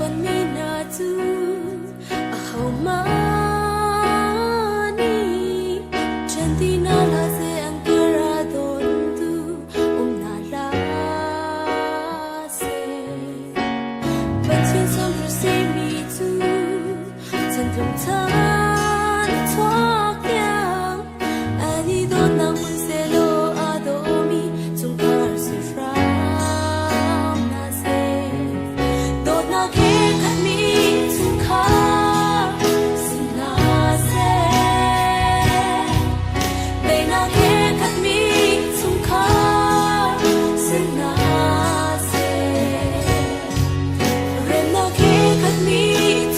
fanmi hna cu ahohmanh nih ṭhen ti hna hlah seh an kar ah dawntu um hna hlah seh. Pathian samhri simi cu chantlung chan chuak tiang an i dawtnak hmun sehlaw aa dawmi chungkhar si hram hna seh. Dawtnak he khatmi chungkhar si hna seh. Daihnak he khatmi chungkhar si hna seh. Remnak he khatmi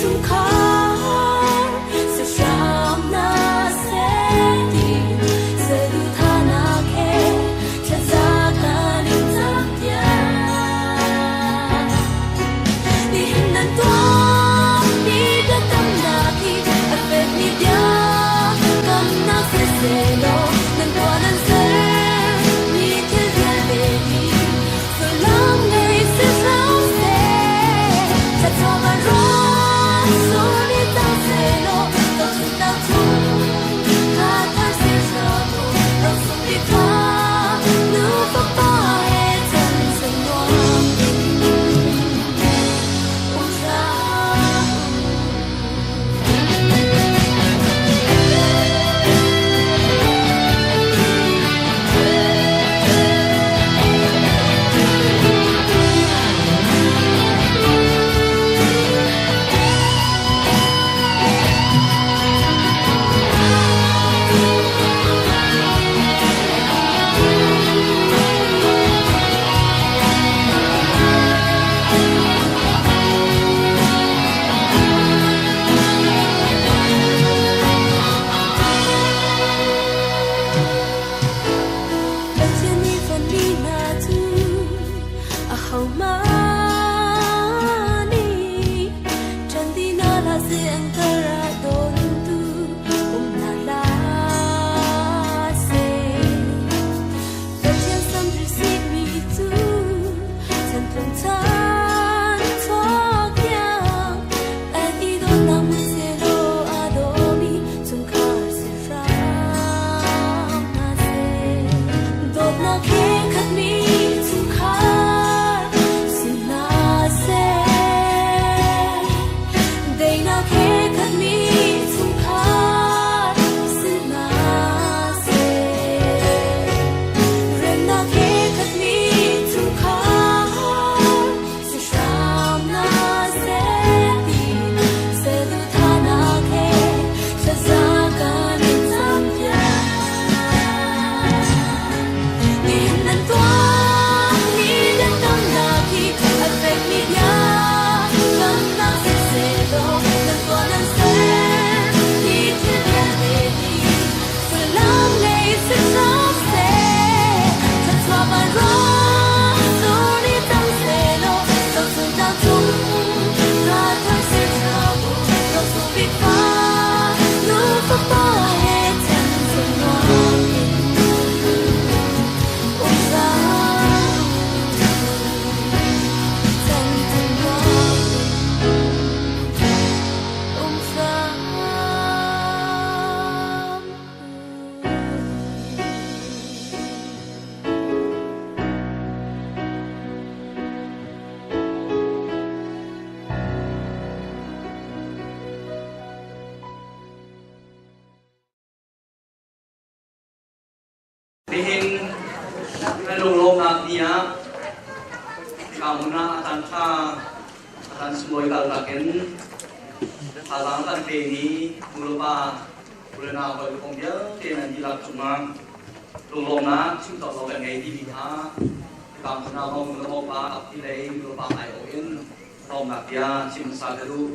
chungkhar si hram hna seh ti saduhthahnak he thlaza kan in campiak. Nihin nan tuahmi biakamnak hi a fekmi biakamnak sisehlaw nan tuah nan sermi thil vialte hi sullam ngei si hram seh. Thluachuah van ruah sur i cang sehlaw zohchunhnak chung kha thar si hram u. Rosung bik kha nu fapa he chan chan nuam in um hram u. Pathian nih fanmi hna cu ahohmanh nih ṭhen ti hna hlah seh an kar ah dawntu um hna hlah seh. Pathian samhri simi cu chantlung chan chuak tiang an i dawtnak hmun sehlaw aa dawmi chungkhar si hram hna seh. Dawtnak he khatmi chungkhar si hna seh. Daihnak he khatmi chungkhar si hna seh. Remnak he khatmi chungkhar si hram hna seh ti saduhthahnak he thlaza kan in campiak. Nihin nan tuahmi biakamnak hi a fekmi biakamnak sisehlaw nan tuah nan ser hi thil vialte hi sullam ngei si hram seh. Thluachuah van ruah sur i cang sehlaw zohchunhnak chung kha thar si hram u. Rosung bik fa nu fapa he chan cun nuam in um hram u. Chan cun nuam in um hram u. Nihin kan lunglawmnak ni ah hika hmun ah a caan ṭha a caan sunglawi kaltak in thazaang kan pemi nulepa ulenau hawikom vialte nan dihlak cungah lunglawmnak chim cawk lo kan ngei timi kha hika hmun ah hong nulepa ti lei nulepa aiawh in lawmnak bia chim hmasa ka duh.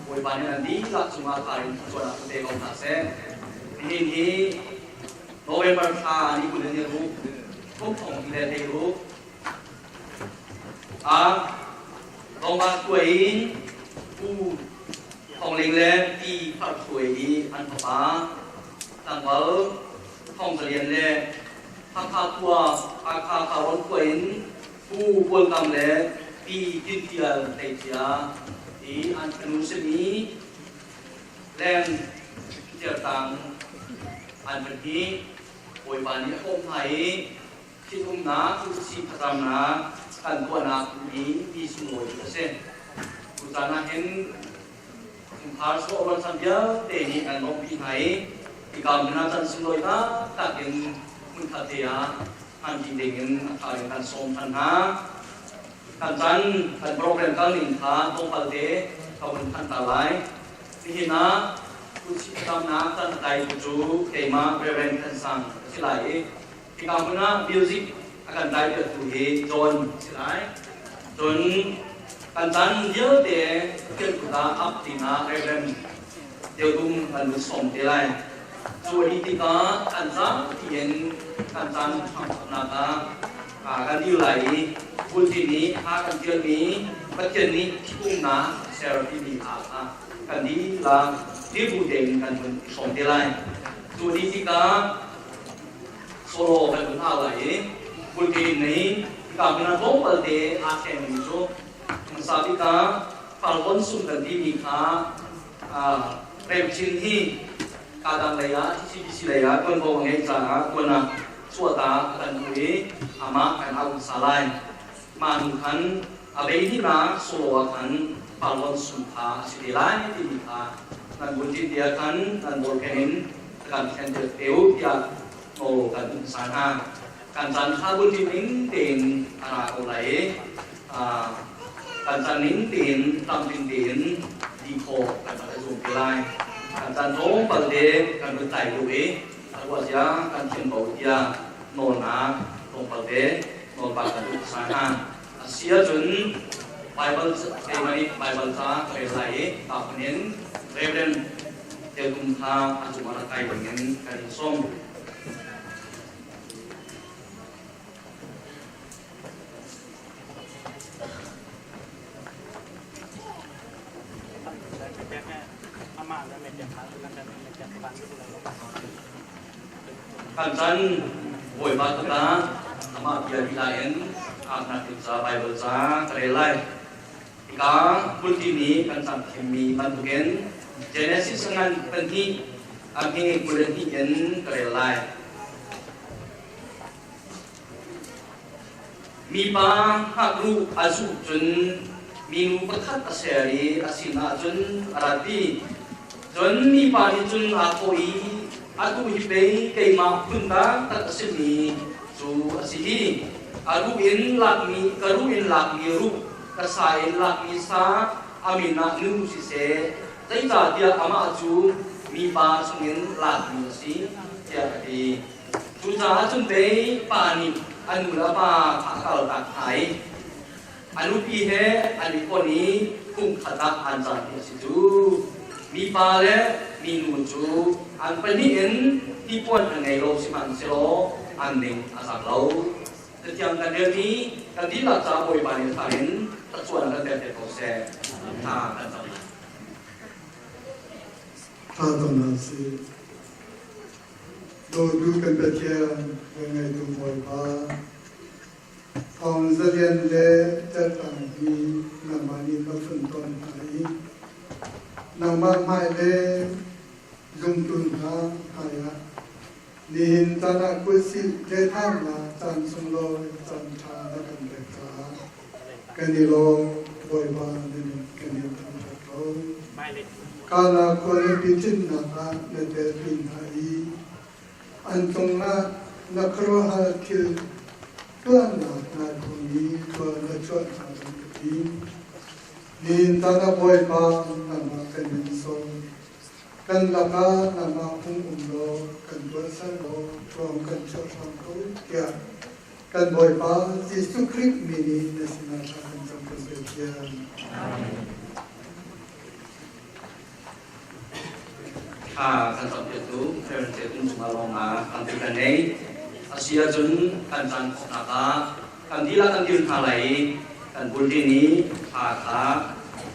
Bawipa nih nan dihlak cungah thar in thluachuahnak pe ko hna seh. Nihin hi November thla ni kul in ruk kum thong ti le hlei ruk a Roma khuai in Pu Thong Ling le Pi Phar Khuai i an fapa tlangval Thong Za Lian le Hakha khua Hakha Kharon khua in Pu Bual Kam le Pi Tin Tial Hleicia. I an fanu simi Leng Certang an pahnih Bawipa nih a kawh hna i ṭhitumnak, kutsih thlacamnak kan tuahnak i ti sunglawi a si. Tucaan ah hin chungkhar sawh rualchan vialte nih kan lawmhpi hna i hika hmun ah can sunglawi taktak in hmunkhat te ah hmanṭi ding in a ṭha in kan sawm ṭhan hna. Kan caan kan program kal ning kha tlawmpal te ka hun thanh ta lai. Nihin ah kutsih thlacamnak can a tlaitu cu keimah Reverend Than Sang a si lai i hika hmun ah music a kan tlaipiaktu hi John a si lai. Cun kan caan vialte Pathian kut ah ap tinah Reverend Deutum kan vun sawm te lai. Cu a dih tikah kan zapi in kan caan hramthawknak ah kan dir lai i Pulpi nih a kan ṭialmi Pathian nih ṭhitumnak a ser timi hna kha kan dihlak dirbu tein kan hun i hrawm te lai. Cu a dih tikah solo kan hun au lai i pulpi nih hika hmun ah tlawmpal te aa thlengmi cu hmasa bik ah Falcon sung kan timi kha Remchin hi kadang lei ah TCBC lei ah tuanvo a ngeih caah tuan ah chuahta a kan duh i amah kan au hmasa lai. Mah hnu khan a bei hnihnak solo ah khan Falcon sung kha a si te lai timi kha nan bulletin te ah khan nan bawlpen in kan thlen te u tiah nawl kan duh hmasa hna. Kan caan kha bulletin ning tein a ra ko lai i kan caan ning tein tlamtling tein ti khawh kan rak i zuam te lai. Kan caan tlawmpal te kan vun tlai duh i a ruah zia kan thiam ko tiah nawlnak tlawmpal te nawlpah kan duh hmasa hna. A si ahcun Baibal keimah nih Baibal ca ka rel lai i ta in Reverend Telkum kha a cungah rak kai dingin kan in sawm. Kan chan Bawipa kha amah bia lila in aaknak ca Baibal ca ka rel lai. Hika hmunpi nih kan cang thimmi bantukin Genesis ngan pahnih a hme 22 in ka rel lai. Mipa hngakruh a zuh cun minu pakhat a ser i a sinah cun a ratpi. Cun mipa nih cun aa thawh i, Atu hi pei keimah phun taktak a simi cu a si hi. A ruh in lakmi ka ruh in lakmi ruh, ka sa in lakmi sa, a min ah nu siseh, zeicahtiah amah cu mipa chungin lakmi a si, tiah a ti. Cucaah cun pei pa nih a nu le a pa kha a kaltak hna i a nupi he an i fonh i pumkhat ah an cang ti a si cu. Mipa le minu cu an pahnih in hnipuan an ngei lo sihmanhsehlaw an ning a zak lo. Cathiang kan relmi kan dihlak caah Bawipa nih thla in thluachuah kan pek te ko seh. Thla kan cam lai. Thla cam hna sih. Dawtu kan Pathian, kan ngeitu Bawipa, Thawng Za Lian le Certang hi nangmah nih na funtom hna i nangmah hmai le zumtu hna hmaiah nihin caan ah kutsih ṭethamnak caan sunglawi caan ṭha na kan pek caah kan i lawm Bawipa na min kan in thangṭhat ko. Kana khualipi cinnak ah na telpi hna i an cungah na khuaruahhar thil tuahnak naa thawng i khua na chuah hna bantukin nihin caan ah Bawipa nangmah kan in sawm. Kan lakah nangmah hung um law kan tuahser law ṭhuang kan chuah hram ko tiah kan Bawipa Jesuh Khrih min in na sinah thla kan cam kan Pathian. Thla kan campiaktu Reverend Te Tum cungah lawmnak tampi kan ngei. A si ahcun kan caan khawhnak ah kan dihlak kan dir hna lai i kan bulletin i thla kha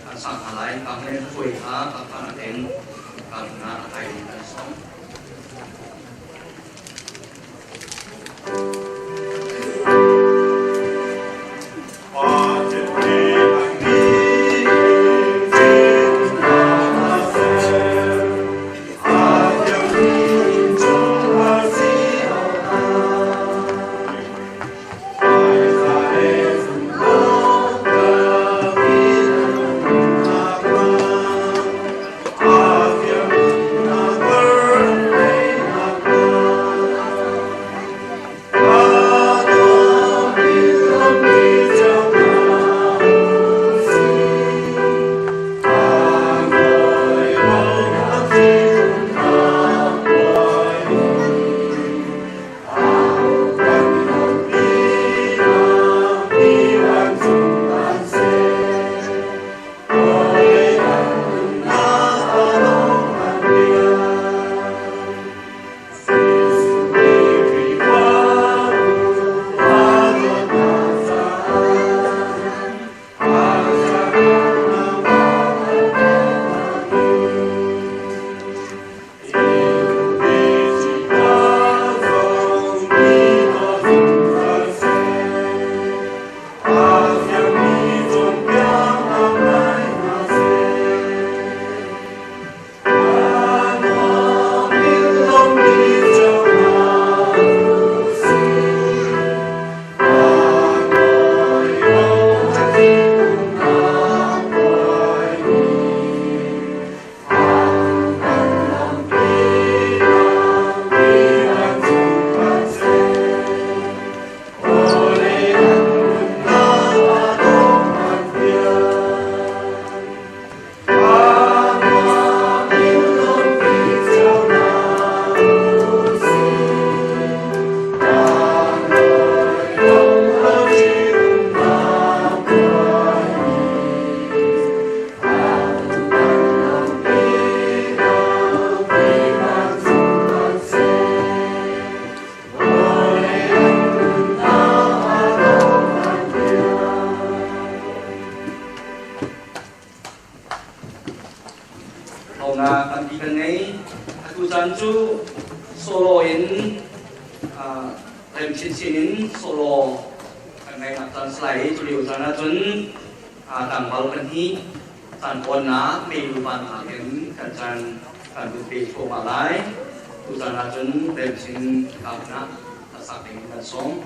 kan sang hna lai. Ka hme hruai kha ka phan in ka hna a kai kan sawm. Lunglawmhnak tampi kan ngei. Atu caan cu solo in rem chinchin in solo kan ngeihnak caan si lai i culio caan ahcun tlangval kan hi caan pawnnak meilu vannak in kan caan kan vun pe thluahmah lai. Tucaan ahcun rem chin hika ah sak ding kan sawm.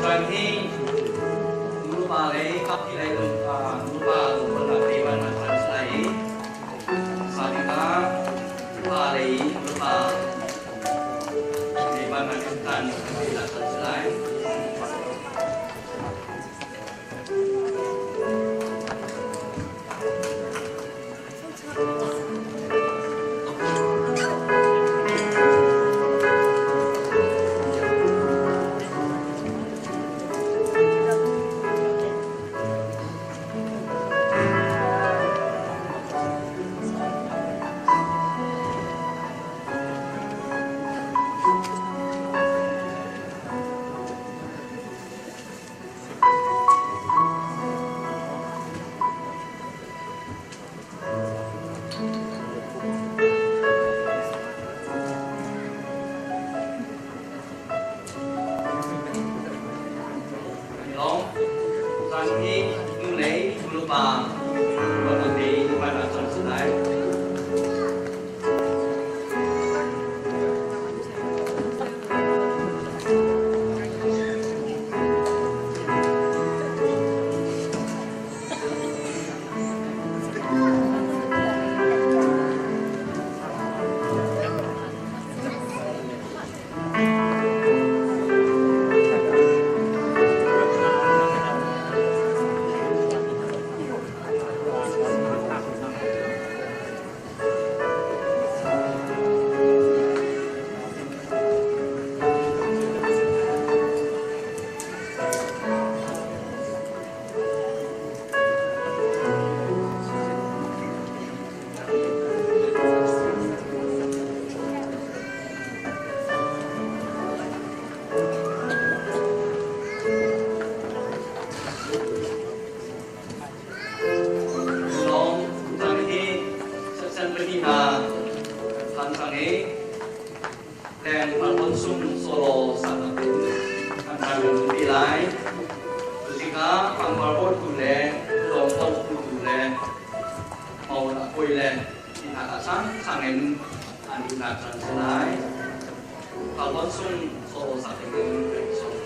Tutan hi nupa lei kaphi lei nupa lungrualnak te van an phan si lai i Tutan hi hnulei nulepa ruahnak lei hmaiah cang si lai. Lawng tutan hi September ni hna phan cang i leng Falcon sung solo saknak in kan ral ti lai. Cutikah pangpar bawtu le lawng bawtu le mau a koi le ti hna ka sang sang in an duhnak caan si lai. Falcon sung solo sak in kan sung.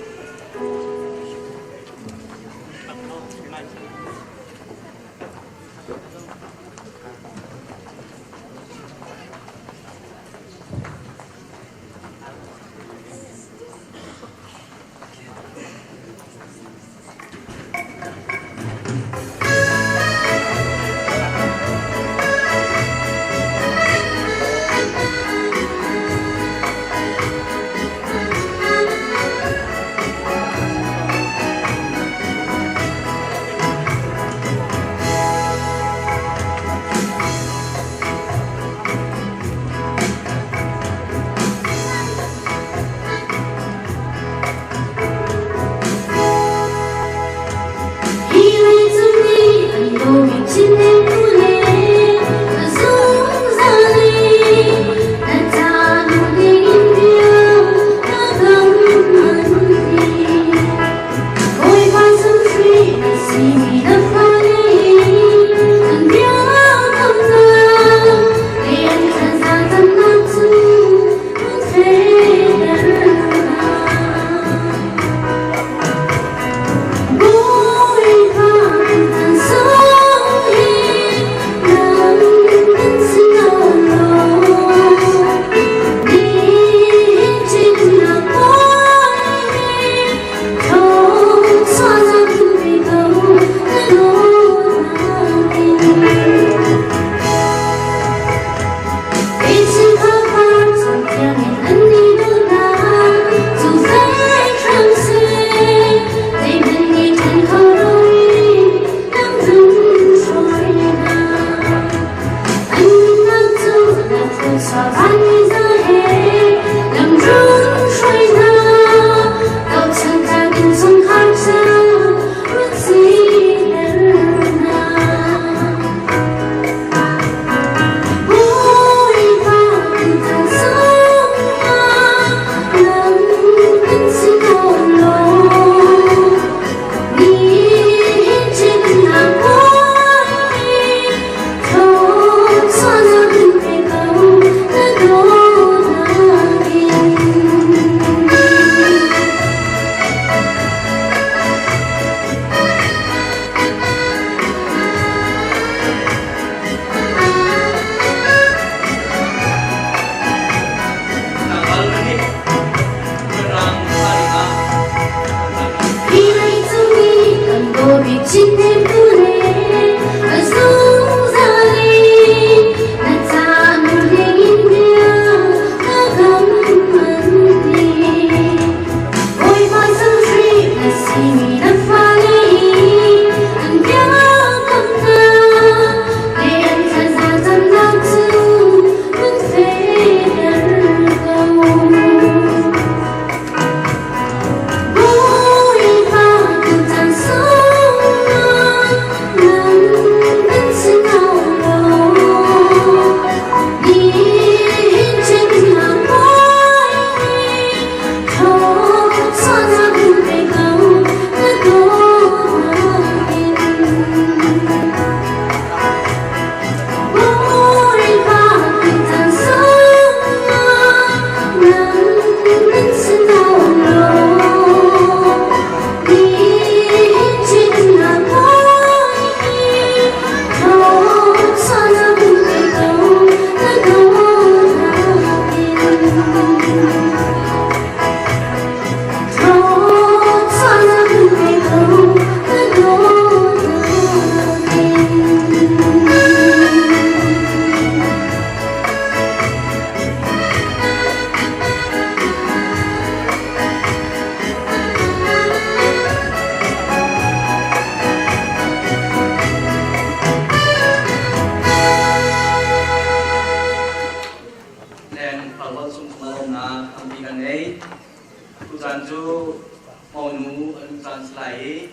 lai i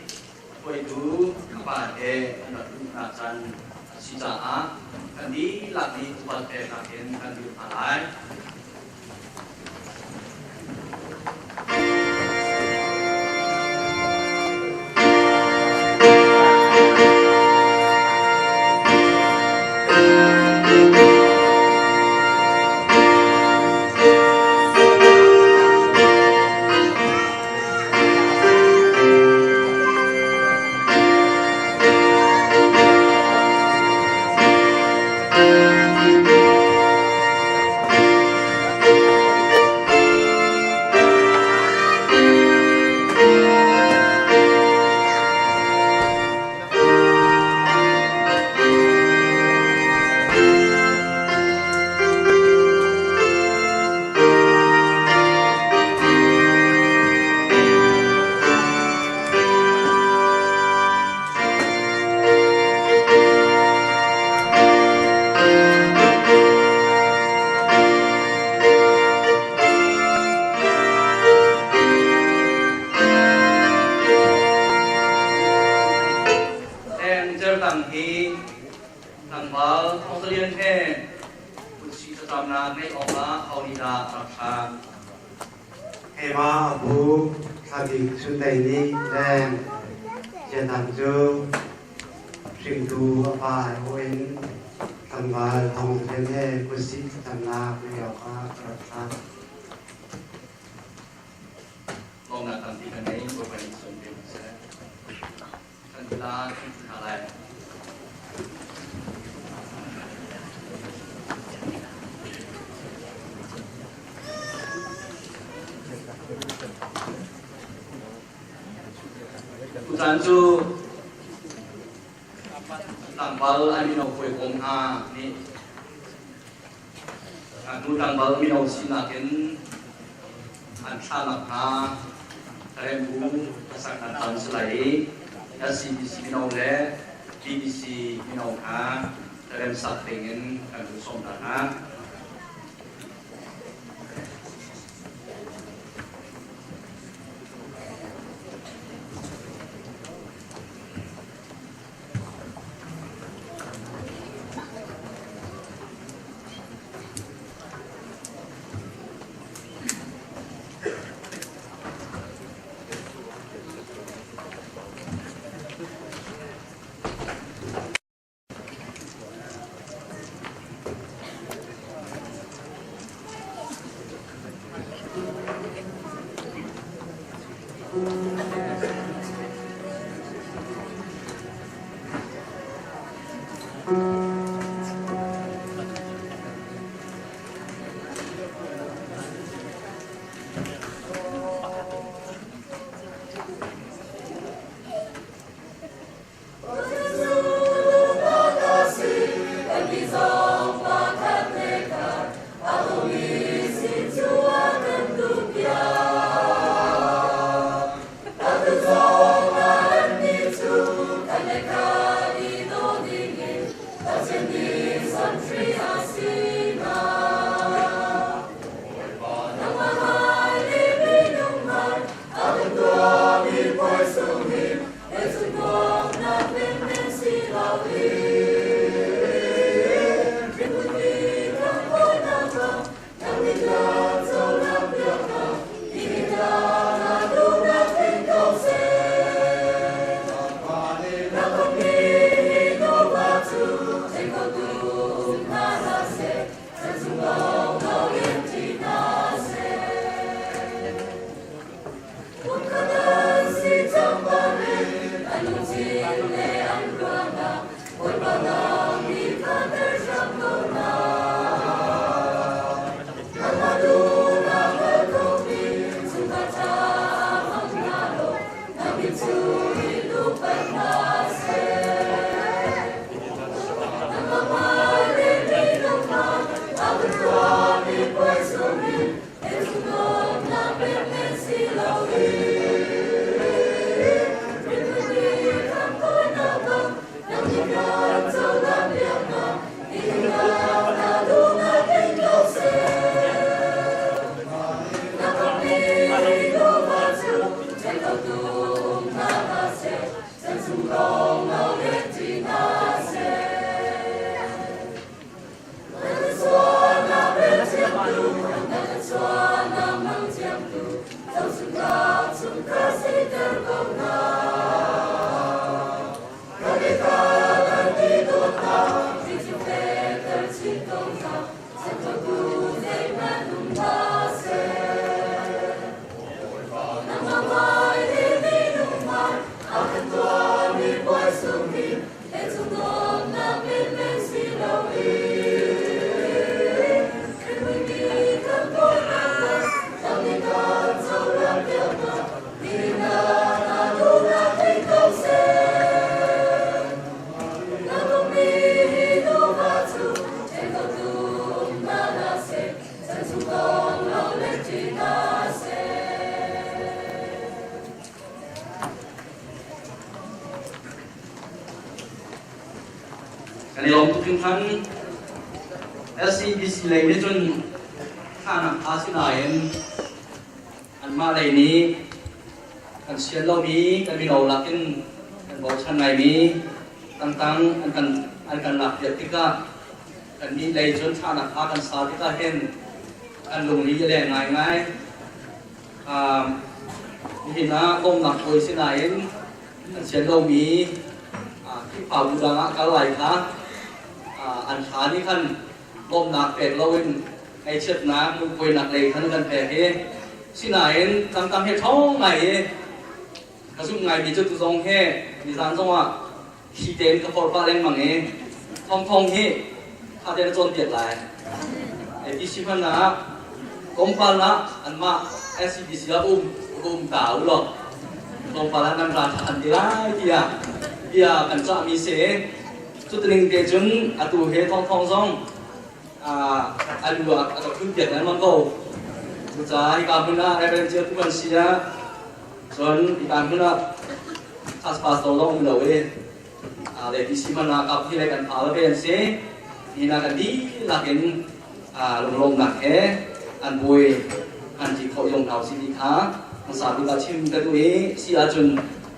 hruaitu a pa he an rak luhnak caan a si caah kan dihlak nih upat peknak in kan lut hna lai. Leng Certang hi tlangval Thawng Lian he kutsi thlacamnak ngeih awkah ho nih dah rak thlah? Keimah a bu Thlabik Suntei nih leng Ciatang cu hringtu a pa aiawh in tlangval Thawng Lian he kutsih thlacamnak ngeih awkah ka rak thlah. Lawmnak tampi kan ngei, Bawipa nih sung pe seh. Kan hla kan hna lai. Tutan cu tlangval an mino hawikom hna nih nu tlangval mino sinak in an thlahnak hna rembu sak an ton si lai i SCBC mino le BBC mino hna remsak ding in kan duh sawm ta hna. Kan i lawm tuk hringhran. SCBC lei nih cun thlanak tha sinain anmah lei nih kan sian lomi kan mino lakin kan bochan ngaimi tangtang an kan lak piak tikah kannih lei cun thlanak tha kan sa tikah hin kan lungri a leng ngaingai. Nihin ah lawmnak puai sinain an sian lomi Khrihfabu dang ah kal lai kha an hla nih khan lawmnak pek loin ngaihchiatnak lungkuainak lei khan kan pek i sinain tangtang he ṭhawng ngai i ka zumh ngaimi cu tuzong he nizan zongah thi tein ka forh pah lengmang i thongthong hi tha tein a cawnpiak lai. APC hman ah tlawmpal ah anmah SCBC ah um um ta u law tlawmpal ah nan ra ṭhan te lai tiah bia kan cahmi si. Cutining te cun atu he thongthong zong a lu ah a ka phun piak lengmang ko. Cucaah hika hmun ah Reverend Cia Tu kan si ah cun hika hmun ah Church pastor zong um lo i le DC hmanh ah kap hi le kan pha ve an si. Ni na kan dihlak in lunglawmnak he an buai an ti khawh yong hna si ti kha hmasa bik ah chim ka duh i si ahcun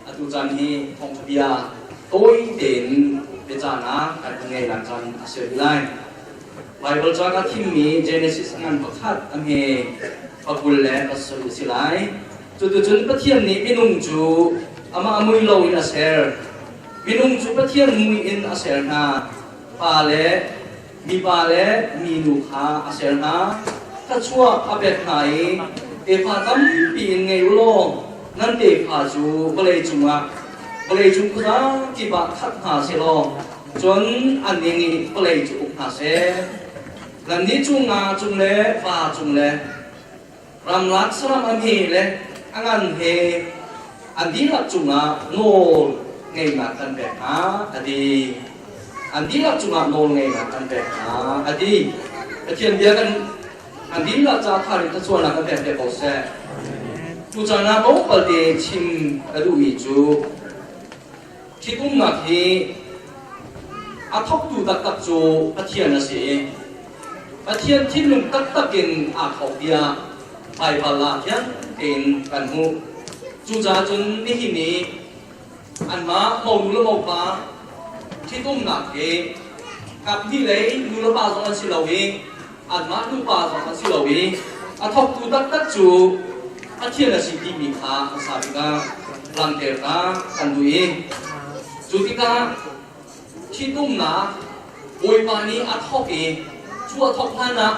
atu caan hi thawngṭha bia tawi tein biacahnak kan hun ngei nak caan a si lai. Bible ca ka thimmi Genesis ngan pakhat a hme pakul le pasarih a si lai. Cuticun Pathian nih minung cu amah mui loin a ser. Minung cu Pathian mui in a ser hna. Pa le mipa le minu kha a ser hna. Thluachuah a pek hna i tefa tampi in ngei u law nan tefa cu vawlei cungah vawlei cung khuazakip kip ah khat hna sehlaw cun annih nih vawlei cu uk hna seh. Nannih cu nga cung le va cung le Ramlak saram a hme le a ngan he an dihlak cungah nawl ngeihnak kan pek hna, a ti. An dihlak cungah nawl ngeihnak kan pek hna, a ti. Pathian bia kan an dihlak ca thar in thluachuahnak kan pek te ko seh. Tuchan ah tlawmpal te chim ka duhmi cu ṭhitumnak hi a thawktu taktak cu Pathian a si i Pathian thinlung taktak in aa thawk tiah Baibal ah fiang tein kan hmuh. Cucaah cun nihin i anmah monu le mopa ṭhitumnak hi kaphnih lei nu le pa zong an si lo i anmah nupa zong an si lo i a thawktu taktak cu Pathian a si timi kha hmasa bik ah langhter ta kan duh i cu tikah ṭhitumnak Bawipa nih a thawk i cu a thawk hlan ah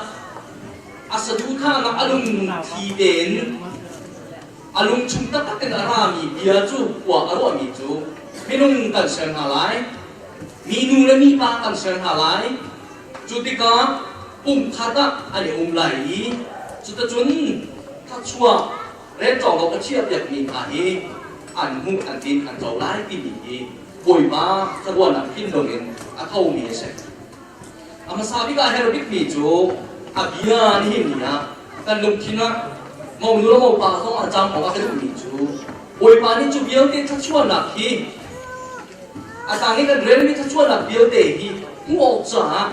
a saduhthahnak a lungthli tein a lungchung taktak in a rami bia cu khua a ruahmi cu minung kan ser hna lai, minu le mipa kan ser hna lai. Cu tikah pumkhat ah an i um lai i cuticun thluachuah relcawk lo ka chiahpiakmi hna hi an hmuh an tin an co lai timi hi Bawipa thlaruahnak thinlung in a thomi a si. A hmasa bik ah herh bikmi cu a bia nihin ni ah kan lungthin ah monu le mopa zong a cam awk a ka duhmi cu Bawipa nih cu vialte thluachuahnak hi a tang i kan relmi thluachuahnak vialte hi hmuh awk caah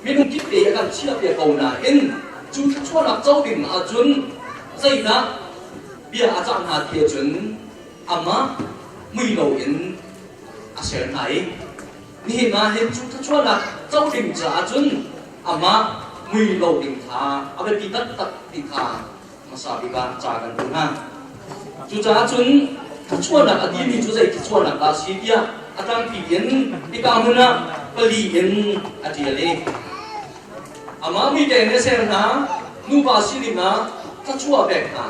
minung kip te a kan chiahpiak ko nain cu thluachuahnak co ding ahcun zeidah bia a cah hna ti ahcun amah mui loin a ser hna i nihin ah hin cu thluachuahnak co ding caah cun amah mui lo ding kha a biapi taktak ti kha hmasa bik ah ca kan tu hna. Cucaah cun thluachuahnak a timi cu zei thluachuahnak dah a si tiah a tlangpi in hika hmun ah pali in a ṭial i amah mi te nih a ser hna, nupa sining ah thluachuah pek hna.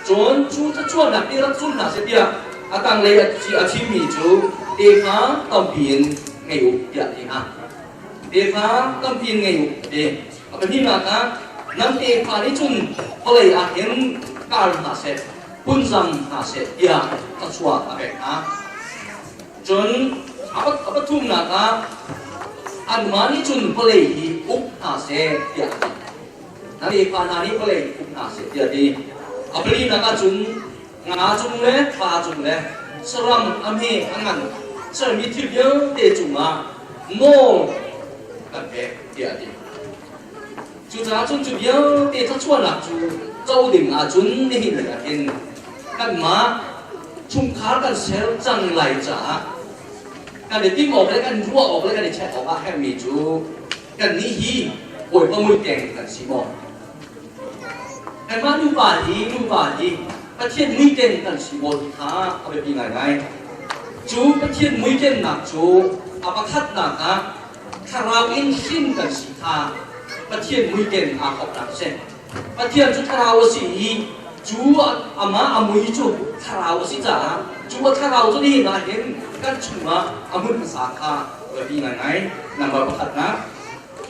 Cun cu thluachuahnak nih rak zul hna seh tiah a tanglei a chimmi cu tefa tampi in ngei u tiah a ti hna. Tefa tampi in ngei u a ti. A pahnihnak ah nan tefa nih cun vawlei ah hin kar hna seh, phunzam hna seh tiah thluachuah a pek hna. Cun a pathumnak ah anmah nih cun vawlei hi uk hna seh tiah a ti. Na tefa hna nih vawlei uk hna seh tiah a ti. A palinak ah cun nga cung le thla cung le saram a hme a ngan sermi thil vialte cungah Nawl kan pek tiah a ti. Cucaah cun cu vialte thluachuahnak cu co ding ahcun nihin ni ah hin kanmah chungkhar kan ser cang lai caah kan i timh awk le kan ruah awk le kan i check awk ah herhmi cu kannih hi Bawipa muikeng kan si maw? Kanmah nupa hi nupa hi Pathian muikeng kan si maw ti kha a biapi ngaingai. Cu Pathian muikennak cu a pakhatnak ah thlarau in hrin kan si kha Pathian muiken aa thawknak a si. Pathian cu thlarau a si i cu amah a mui cu thlarau a si caah cu a thlarau cu nihin ah hin kan chungah a hmun hmasa kha a biapi ngaingai. Number pakhatnak.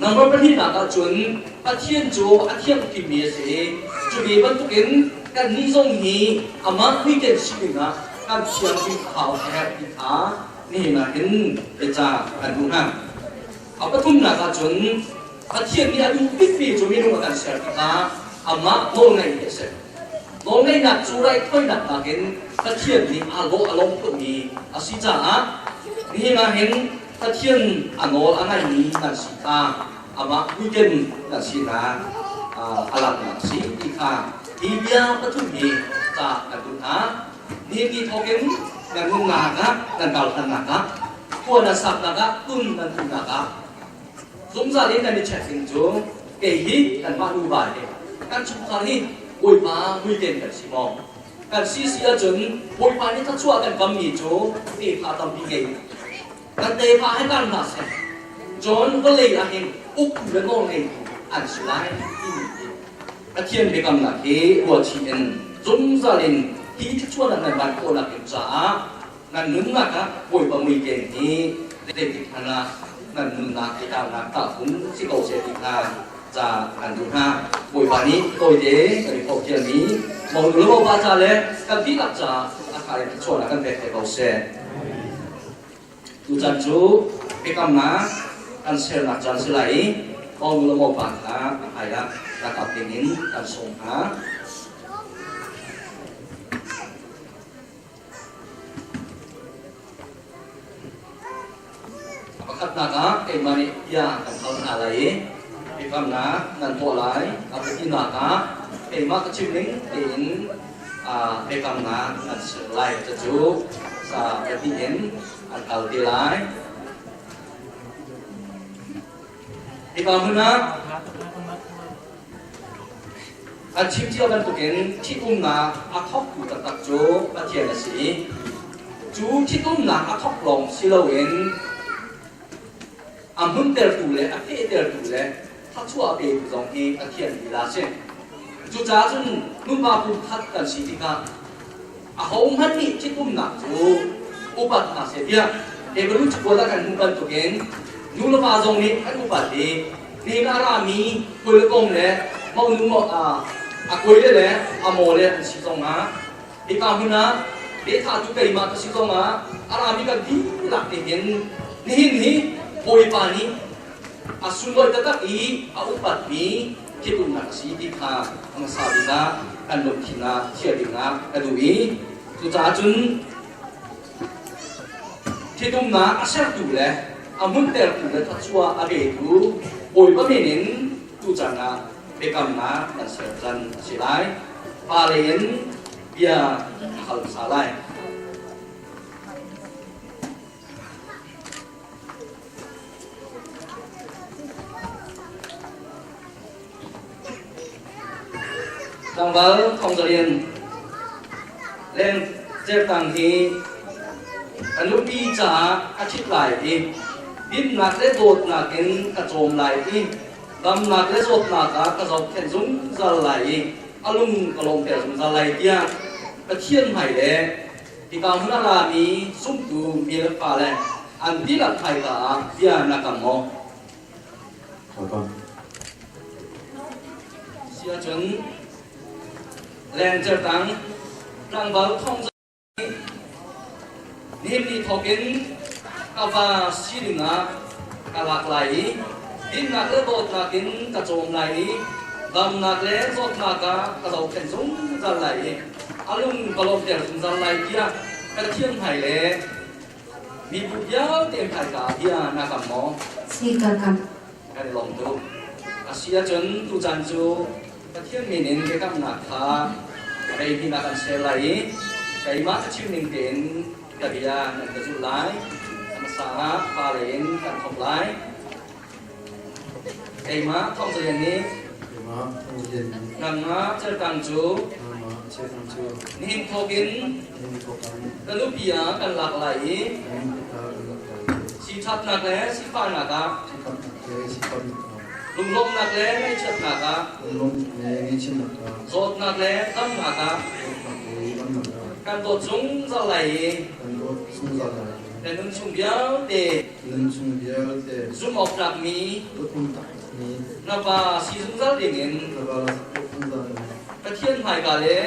Number pahnihnak ahcun Pathian cu a thiangfimmi a si i cu ve bantukin kannih zong hi amah muiken si dingah kan thianghlim a hau a herh ti kha nihin ah hin biaca kan duh hna. A pathumnak ahcun Pathian nih a duh bikmi cu minung a kan ser tikah amah nawlngaih hi a si. Nawlngaihnak cu raithawinak nakin Pathian nih aa lawh a lawm khawhmi a si caah nihin ah hin Pathian a nawl a ngaimi kan si kha amah puiken kan sinak a langhnak a si ti kha hi bia pathum hi ca kan duh hna. Nihin ni thawkin nan nunnak ah nan karhlannak ah khua nan saknak ah tum nan tumnak ah zungzal in nan i check ding cu kei hi kanmah nuva hi kan chungkhar hi Bawipa muiten kan si maw? Kan si si ahcun Bawipa nih thluachuah kan kammi cu tefa tampi ngei kan tefa he kar hna seh. Cun vawlei ah hin uktu le nawlngeitu an si lai timi hi Pathian biakamnak hi ruahchih in zungzal in hi thluachuahnak nan van khawhnak ding caah nan nunnak ah Bawipa muikeng hi zeitik hmanh ah nan nunnak i tlaknak tahfung si ko seh ti kha ca kan duh hna. Bawipa nih tawite kan i forhfialmi monu le mopa ca le kan dihlak caah a ṭha in thluachuahnak kan pek te ko seh. Tuchan cu biakamnak kan sernak caan si lai i monu le mopa kha a hmaiah rak ap dingin kan sawm hna. A pakhatnak ah keimah nih bia kan hal hna lai i biakamnak nan tuah lai. A pahnihnak ah keimah ka chim ning tein biakamnak nan ser lai. Cucu sa pahnih in an kal te lai. Hika hmun ah an chim cio bantukin ṭhitumnak a thawktu taktak cu Pathian a si i cu ṭhitumnak a thawk lawng si loin a hmuntertu le a fehtertu le thluachuah a petu zong hi Pathian lila a si. Cucaah cun nupa pumkhat kan si tikah ahohmanh nih ṭhitumnak cu upat hna seh tiah Hebrew cakuat ah kan hmuh bantukin nu le va zong nih an upat i nihin a rami hawikom le monu a kawile le a maw le an si zongah hika hmun ah lehthahtu keimah ka si zongah a rami kan dihlak te hin nihin hi Bawipa nih a sunglawi taktak i a upatmi ṭhitumnak a si ti kha hmasa bik ah kan lungthin ah chiah dingah ka duh i cucaah cun ṭhitumnak a sertu le a hmuntertu le thluachuah a petu Bawipa min in tuchan ah biakamnak kan ser can a si lai. Pa lei in bia a hal hmasa lai. Tlangval Thawng Za Lian leng Certang hi a nupi caah a ṭhit lai i dinnak le dawtnak in ka cawm lai i damnak le zawtnak ah ka zohkhenh zungzal lai i a lung ka lawmter zungzal lai tiah Pathian hmai le Hika hmun a rami zumtu mi le fale an dihlak hmaika ah bia na kam maw? Si ahcun lengcer tang tlangval thong nihin ni thawkin ka va sining ah ka lak lai i dinnak le dawtnak in ka cawm lai i damnak le zawtnak ah ka zohkhenh zungzal lai i a lung ka lawmhter zungzal lai tiah Pathian hmai le Mibu vialte hmaika ah bia na kam maw? Si ka kam. Kan i lawm tuk. A si ahcun tucaan cu Pathian min in biakamnak kha rei hnih ah kan share lai i keimah ka chim ning tein ka bia nan ka zulh lai. A hmasa ah fale in kan thawk lai. Keimah Thawng Za Lian nih nangmah Certang cu nihin thawk in ka nupi ah kan lak lai i siṭhatnak le sifahnak ah lunglawmhnak le ngaihchiatnak ah zawtnak le damnak ah kan dawt zungzal lai i na nun chung vialte zumh awk tlakmi na pa si zungzal dingin Pathian hmaika le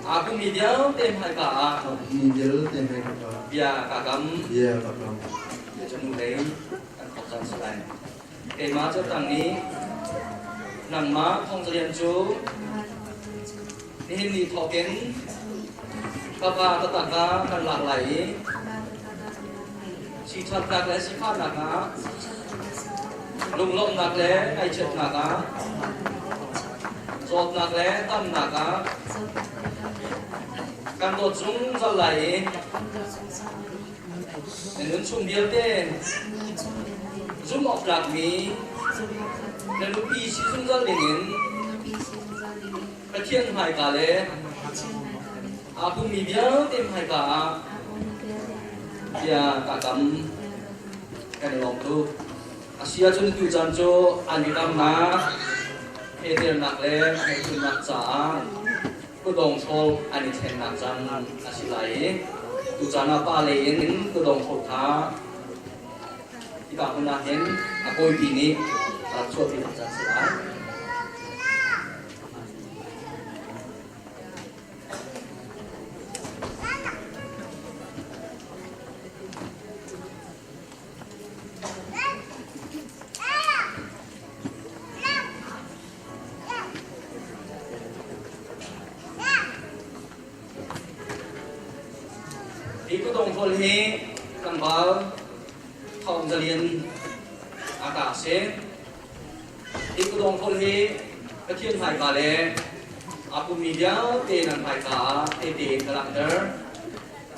aa pummi vialte hmaika ah bia kaa kam. Hnulei kan thawk cang si lai. Keimah cu tang nih nangmah thawngzalian cu nihin ni thawkin ka pa taktak ah kan lak lai i siṭhatnak le sifahnak ah lunglawmhnak le ngaihchiatnak ah zawtnak le tamnak ah kan dawt zungzal lai i Na nun chung vialte zumh awk tlakmi na nupi si zungzal dingin Pathian hmaika le aa pummi vialte hmaika ah bia kaa kam. Kan i lawm tuk. A si ahcun tucaan cu an i damnak, fehternak le hmelchunhnak caah kudawng hrawl an i thlennak caan a si lai i tucaan ah pa lei in kudawng hrawl kha hika hmun ah hin a kawipi nih rak chuahpi nak caan si lai. Hi kutdong hrawl hi tlangval Thawng Za Lian a ka a si. Hi kutdong hrawl hi Pathian hmaika le aa pummi vialte nan hmaika ah tehte in ka langhter.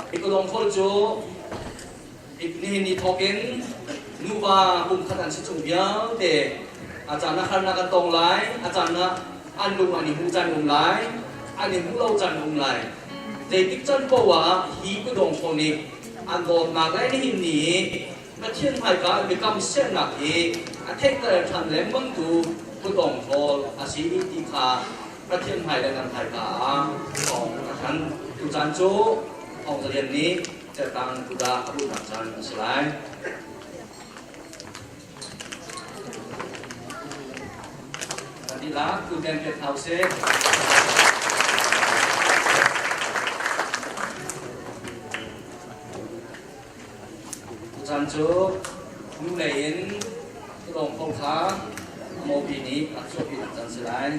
Hi kutdong hrawl cu Nihin ni thawkin nuva pumkhat an si chung vialte a caan ah harnak an tong lai, a caan ah an lung an i hmuh caan um lai, an i hmuh lo caan um lai. Zeitik can paoh ah hi kudawng hraw nih an dawtnak le nihin ni i Pathian hmaika an biakam sernak hi a theihter ṭhan lengmangtu kudawng hrawl a si ti kha Pathian hmai le kan hmaika ah thawng a thanh. Tucaan cu Thawng Za Lian nih Catang kudah a luhnak caan a si lai. Kan dihlak kuten pek hna usih. Tuchan cu nu lei in tulawng kho kha a mawpi nih a chuahpi nak caan si lai.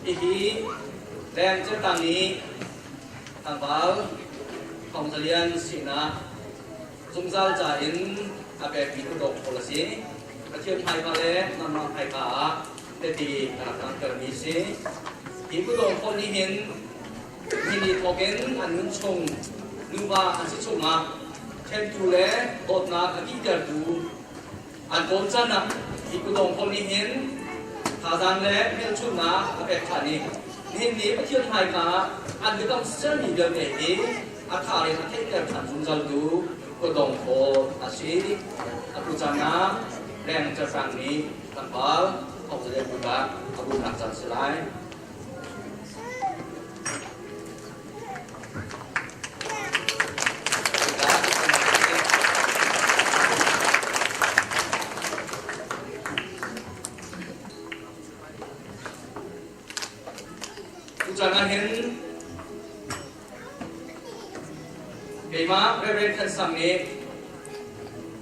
Hihi leng Certang nih tlangval Thawng Za Lian sinak zungzal ca in a pekmi kutdong pawl a si. Pathian hmaika le nangmah hmaika ah biapi ka rak langhtermi a si. Hi kutdong pawl nih hin nini thawk in an nun chung nuva an si chungah ṭhentu le dawtnak a kihtertu An kawl can ah hi kudawng pawl nih hin thazaang le hmelchunhnak a pek ṭhan i nihin ni Pathian hmaika ah an biakam sermi vialte hi a thar in a theihter ṭhan zungzaltu kudawng pawl a si. Atu caan ah leng cerhrang nih tlangval thawngzalian kut ah a bunnak caan si lai. Tuchan ah hin keimah Reverend Khan Sang nih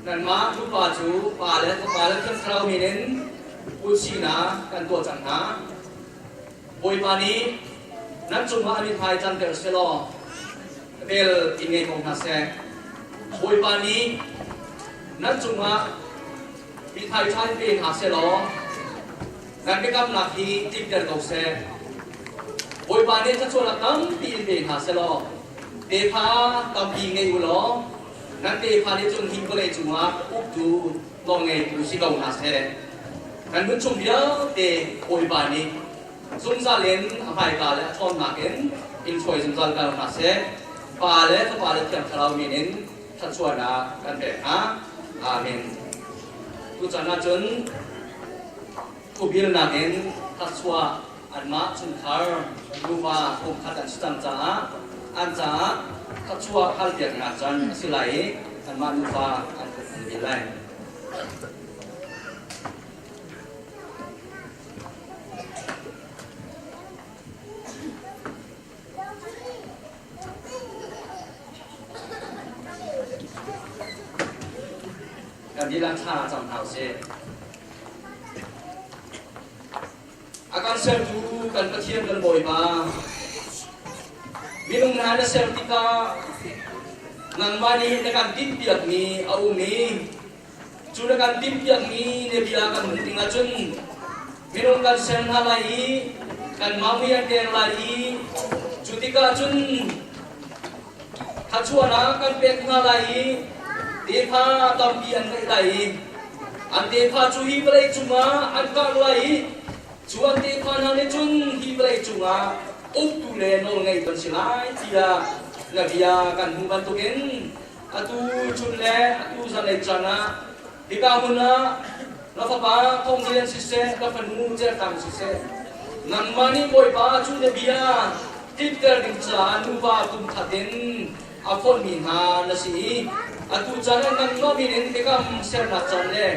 nanmah nupa cu pa le fapa le Thiang Thlarau min in kutsinak kan tuah cang hna. Bawipa nih nan cungah a mithmai canter selaw. Vel in ngei ko hna seh. Bawipa nih nan cungah mithmai ṭha in pe hna seh law nan biakamnak hi tlinter ko seh. Bawipa nih thluachuahnak tampi in pe hna seh law tefa tampi ngei u law nan tefa nih cun hi vawlei cungah uktu nawlngeitu si ko hna seh. Kan nun chung vialte Bawipa nih zungzal in a hmaika le a ṭhawnnak in in hruai zungzal ko hna seh. Pa le Fapa le Thiang Thlarau min in thluachuahnak kan pek hna. Amen. Tuchan ahcun thubilnak in thluachuah anmah chungkhar nuva pumkhat an si cang caah an caah thluachuah halpiaknak caan a si lai i anmah nuva an an bil lai. Kan dihlak thla cam hna usih. A kan sertu kan Pathian kan Bawipa, minung hna na ser tikah nangmah nih na kan tinhpiakmi a um i Cu na kan timhpiakmi na bia kan hmuh ding ahcun minung kan ser hna lai i kanmah mui an deng lai i cu tikah cun thluachuahnak kan pek hna lai i tefa tampi an ngeih lai i an tefa cu hi vawlei cungah an karh lai i cu an tefa hna nih cun hi vawlei cungah uktu le nawlngei kan si lai tiah na bia kan hmuh bantukin Atu chun le atu zanlei caan ah hika hmun ah na fapa Thawng Lian siseh, na fanu Cer Tang siseh, nangmah nih Bawipa cu na bia tlinter ding caah nuva kum khat in a fonhmi hna na si i atu caan ah nangmah min in biakam sernak caan le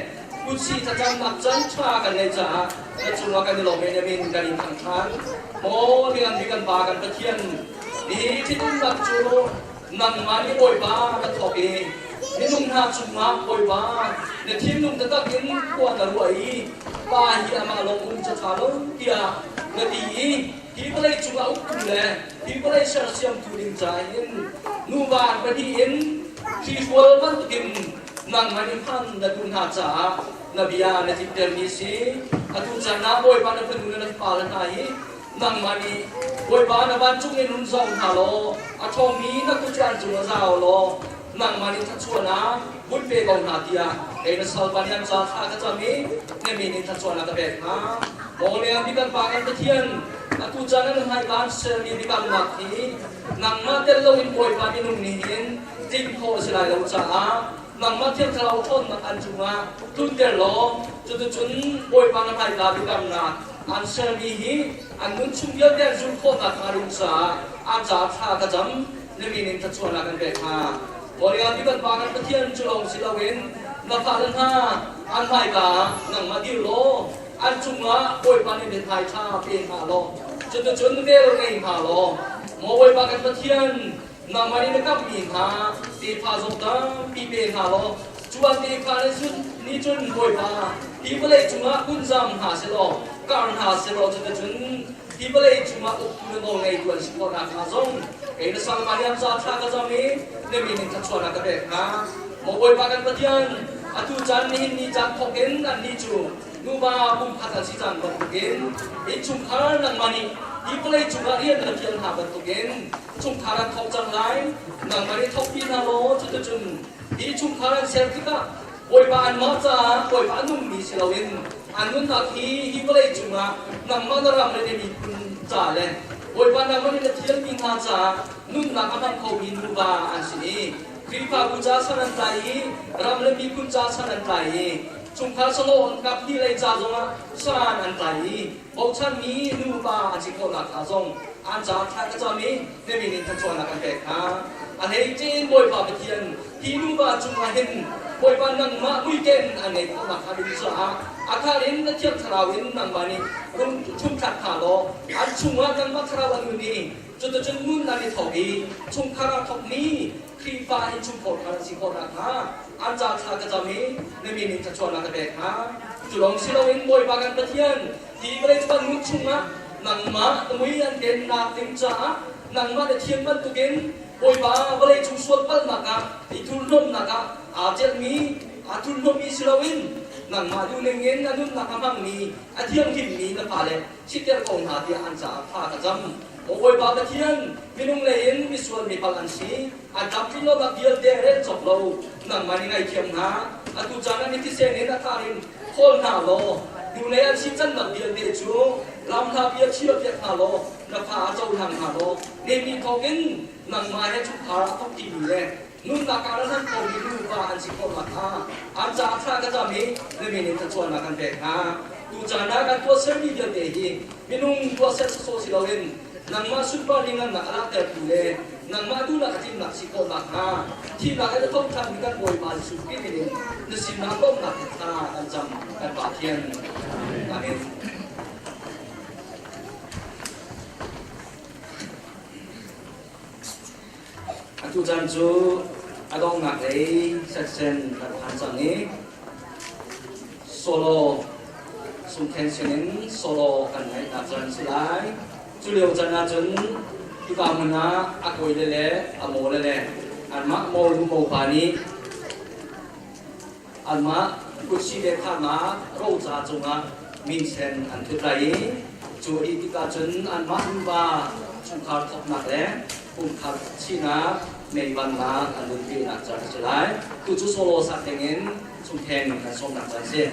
kutsih thlacamnak caan ṭha kan ngeih caah na cungah kan i lawm i na min kan in thangṭhat. Maw lian bik kan Pa kan Pathian, nihi ṭhitumnak cu Nangmah nih Bawipa ka thawk i minung hna cungah Bawipa na thinlung taktak in khua na ruah i pa hi amah lawng um ca ṭha lo tiah na ti i hi vawlei cungah uktu le hi vawlei sersiamtu ding caah hin nuva an pahnih in hrihrual bantukin nangmah nih hman na duh hna caah na bia na tlintermi a si. Atu caan ah Bawipa na fanu le na fapale hna hi Nangmah nih Bawipa na vancung in run zoh hna law a ṭhawngmi na kut cu an cungah zau law nangmah nih thluachuahnak vun pe ko hna tiah kei na salpa nih an ca thla ka cam i na min in thluachuahnak ka pek hna. Maw le mi kan Pa kan Pathian, atu caan ah na hmaika an sermi biakamnak hi nangmah tel loin Bawipa minung nih hin tlinh khawh a si lai lo caah nangmah Thiang Thlarau ṭhawnnak an cungah tlunter law cuticun Bawipa na hmaika biakamnak An sermi hi an nun chung vialte an zulh khawhnak hnga ding caah an caah thla ka cam. Na min in thluachuahnak kan pek hna. Kawlrialpi kan Pa kan Pathian cu lawng si loin na fale hna an hmaika ah nangmah dir law an cungah Bawipa nih mithmai ṭha pe hna law cuticun vel ngei hna law maw Bawipa kan Pathian nangmah nih na kamhmi hna tefa zong tampi pe hna law cu an tefa nih cun Bawipa hi vawlei cungah kunzam hna selaw kar hna selaw cuticun hi vawlei cungah uktu le nawlngeitu an si khawh nakhnga zong kei na sang Mariam ca thla ka cam i na min in thluachuahnak ka pek hna. Maw Bawipa kan Pathian, atu caan nihin ni caan thawk in annih cu nuva pumkhat an si cang bantukin innchungkhar nangmah nih hi vawlei cungah rian na fial hna bantukin chungkhar an thawk cang lai. Nangmah nih thawkpi hna law cuticun hi chungkhar an ser tikah Bawipa anmah caah Bawipa a nungmi si loin an nunnak hi hi vawlei cungah nangmah na ram le na miphun ca le Bawipa nangmah nih na thialmi hna caah nunnak a hmang khomi nuva an si i Khrihfabu ca san an tlai i ram le miphun ca san an tlai i chungkhar salawh an kap hnih lei ca zongah san an tlai i bochanmi nuva an si khawhnak hnga zong an caah thla ka cam i na min in thluachuahnak kan pek hna. A hleice in Bawipa Pathian hi nuva cungah hin Bawipa nangmah muiken an ngei khawhnak hnga ding caah a thar in na Thiang Thlarau in nangmah nih rung ṭhumthlak hna law an chungah nangmah Thlarau a nun i cuticun nun an i thawk i chungkhar aa thawkmi Khrihfa innchungkhar thar an si khawh nakhnga an ca thla ka cam i na min in thluachuahnak ka pek hna. Cu lawng si loin Bawipa kan Pathian, hi vawlei cu kan nun chungah nangmah na mui an kennak ding caah nangmah na thiam bantukin Bawipa vawleicung sualpalhnak ah i thurhnomhnak ah aa celhmi aa thurhnomhmi si loin nangmah duhning in a nunnak a hmangmi a thianghlimmi na fale siter ko hna tiah an caah thla ka cam. Maw Bawipa Pathian, minung lei in misual mipal an si, an tlamtlin lonak vialte rel cawk lo, nangmah nih ngaithiam hna. Atu caan ah na thisen in a thar in khawl hna law, hnulei an si cannak vialte cu lamhla bia chiahpiak hna law, na fa a cohlang hna law, nehmi thawngin nangmah he chungkhar a thawk ṭimi le nunnak ah na hlan khomi nuva an si khawh nakhnga an caah thla ka cam i na min in thluachuahnak kan pek hna. Tucaan ah kan tuahsermi vialte hi minung tuahser sawsawh si loin nangmah sunpar lingannak a langhtertu le nangmah duhnak a tlinnak si khawh nakhnga thihnak in a tho ṭhanmi kan Bawipa Jesuh Khrih min in na sinah lawmhnak in thla kan cam kan Pathian. Amen. Atu caan cu a donghnak lei section kan phan cang i solo sungthen sinin solo kan ngaihnak caan si lai. Cu lio caan ahcun hika hmun ah a kawile le a mawle le anmah mawlu mopa nih anmah kutsih le thahnak roca cungah minsen an thut lai i cu a dih tikah cun anmah nuva chungkhar thawknak le pumkhat sinak meivannak an vun pehnak caan a si lai. Tu cu solo sak dingin chungkheng kan sawmnak caan a si.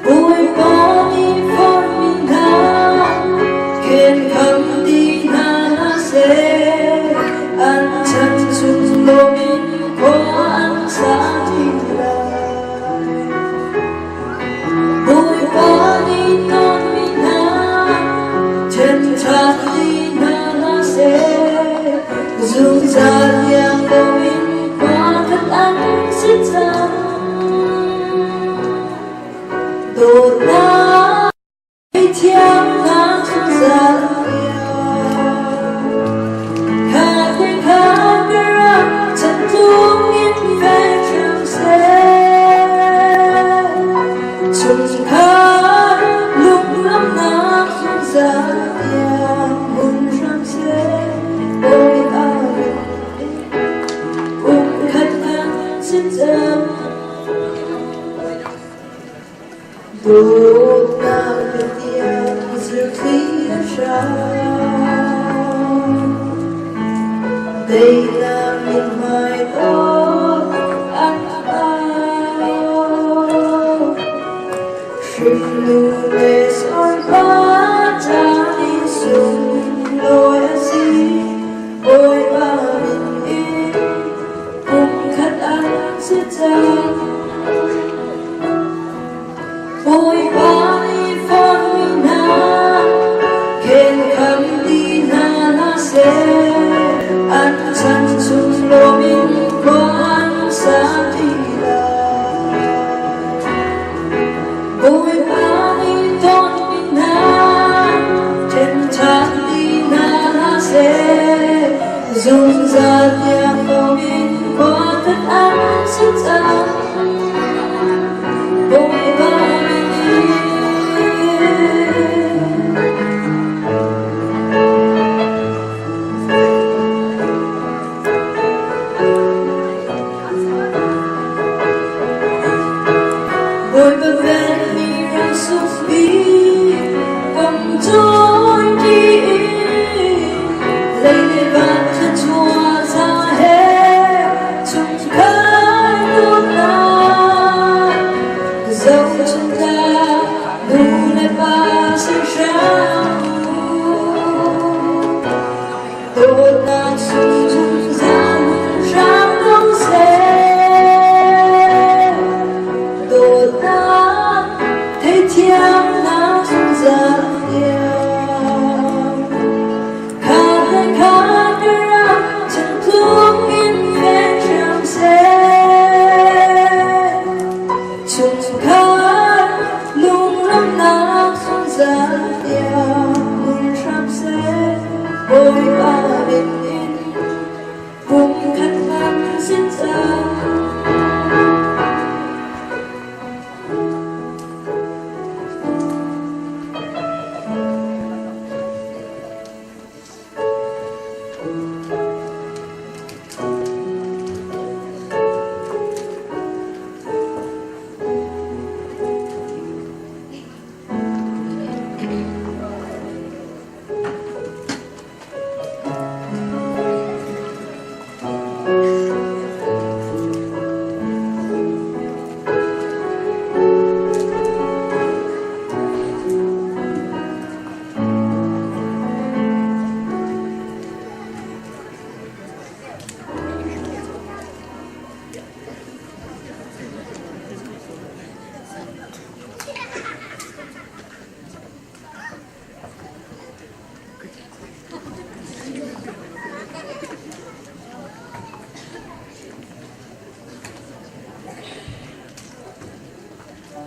Bawipa nih forhmi hna khenkham ti hna seh, an chan chung loin khua an sa ti lai. Bawipa nih tonmi hna ṭhenṭhan ti hna seh, zungzal iang loin khua khat an si cang. Dawtnak thiamnak zungzal Khat le khat ka rak chan tlung in fek hram seh. Chungkhar lunglawmhnak zungzal tiang hmun hram seh. Bawipa Pumkhat kan si cang. Dawtnak biatiang zirthli a hrang. Teinak mithmai dawt an au. Hringnu le sorpa ca i sunglawi a si. Bawipa min in pumkhat an si cang. Bawipa nih forhmi hna, khenkham ti hna hlah seh, an chan chung lawm in khua an sa ti lai. Bawipa nih tonmi hna, ṭhen ṭhan ti hna hlah seh, zungzal tiang lawm in khua khat an si cang. Bawipa min in. Bawipa vel mi ram sukpi kam cawi ṭi lei le van thluachuah za he chungkhar dawtnak zohchunhnak nu le pa si hram u. Dawtnak sung zungzal hram ko seh. Dawtnak theithiamnak zungzal tiang. Khat le khat ka ram chungtlung in fek hram seh. Chungkhar lunglawmhnak zungzal tiang hmun hram seh. Bawipa min in pumkhat kan si cang.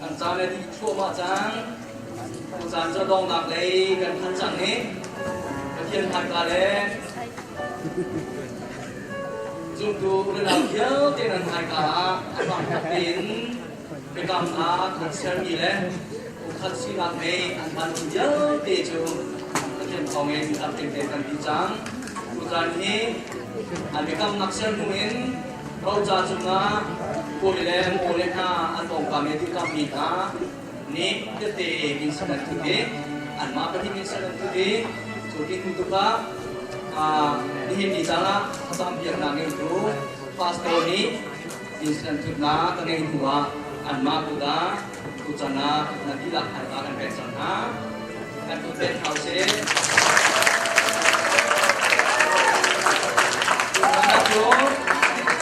Kan caan le dih thluahmah cang. Caan cu donghnak lei kan phan cang i Pathian hmaika le zumtu unau vialte nan hmaika ah a hramthawk tein biakamnak an sermi le ukhat sinak mei an hmanmi vialte cu Pathian thawngin tlamtling tein kan dih cang. Tutan hi an biakamnak ser hnu in roca cungah kawi le maw le hna an pawngkam i dirkammi hna nih tette min san an thut i anmah pahnih min san an thut i cu ti hnu tukah nihin ni caan ah thlacam biaknak ngeitu pastor nih min san an thutnak ka ngei hnu ah anmah kut ah tuchan ah na dihlak hmaika kan pek cang hna. Kan kut pek hna usih. Cu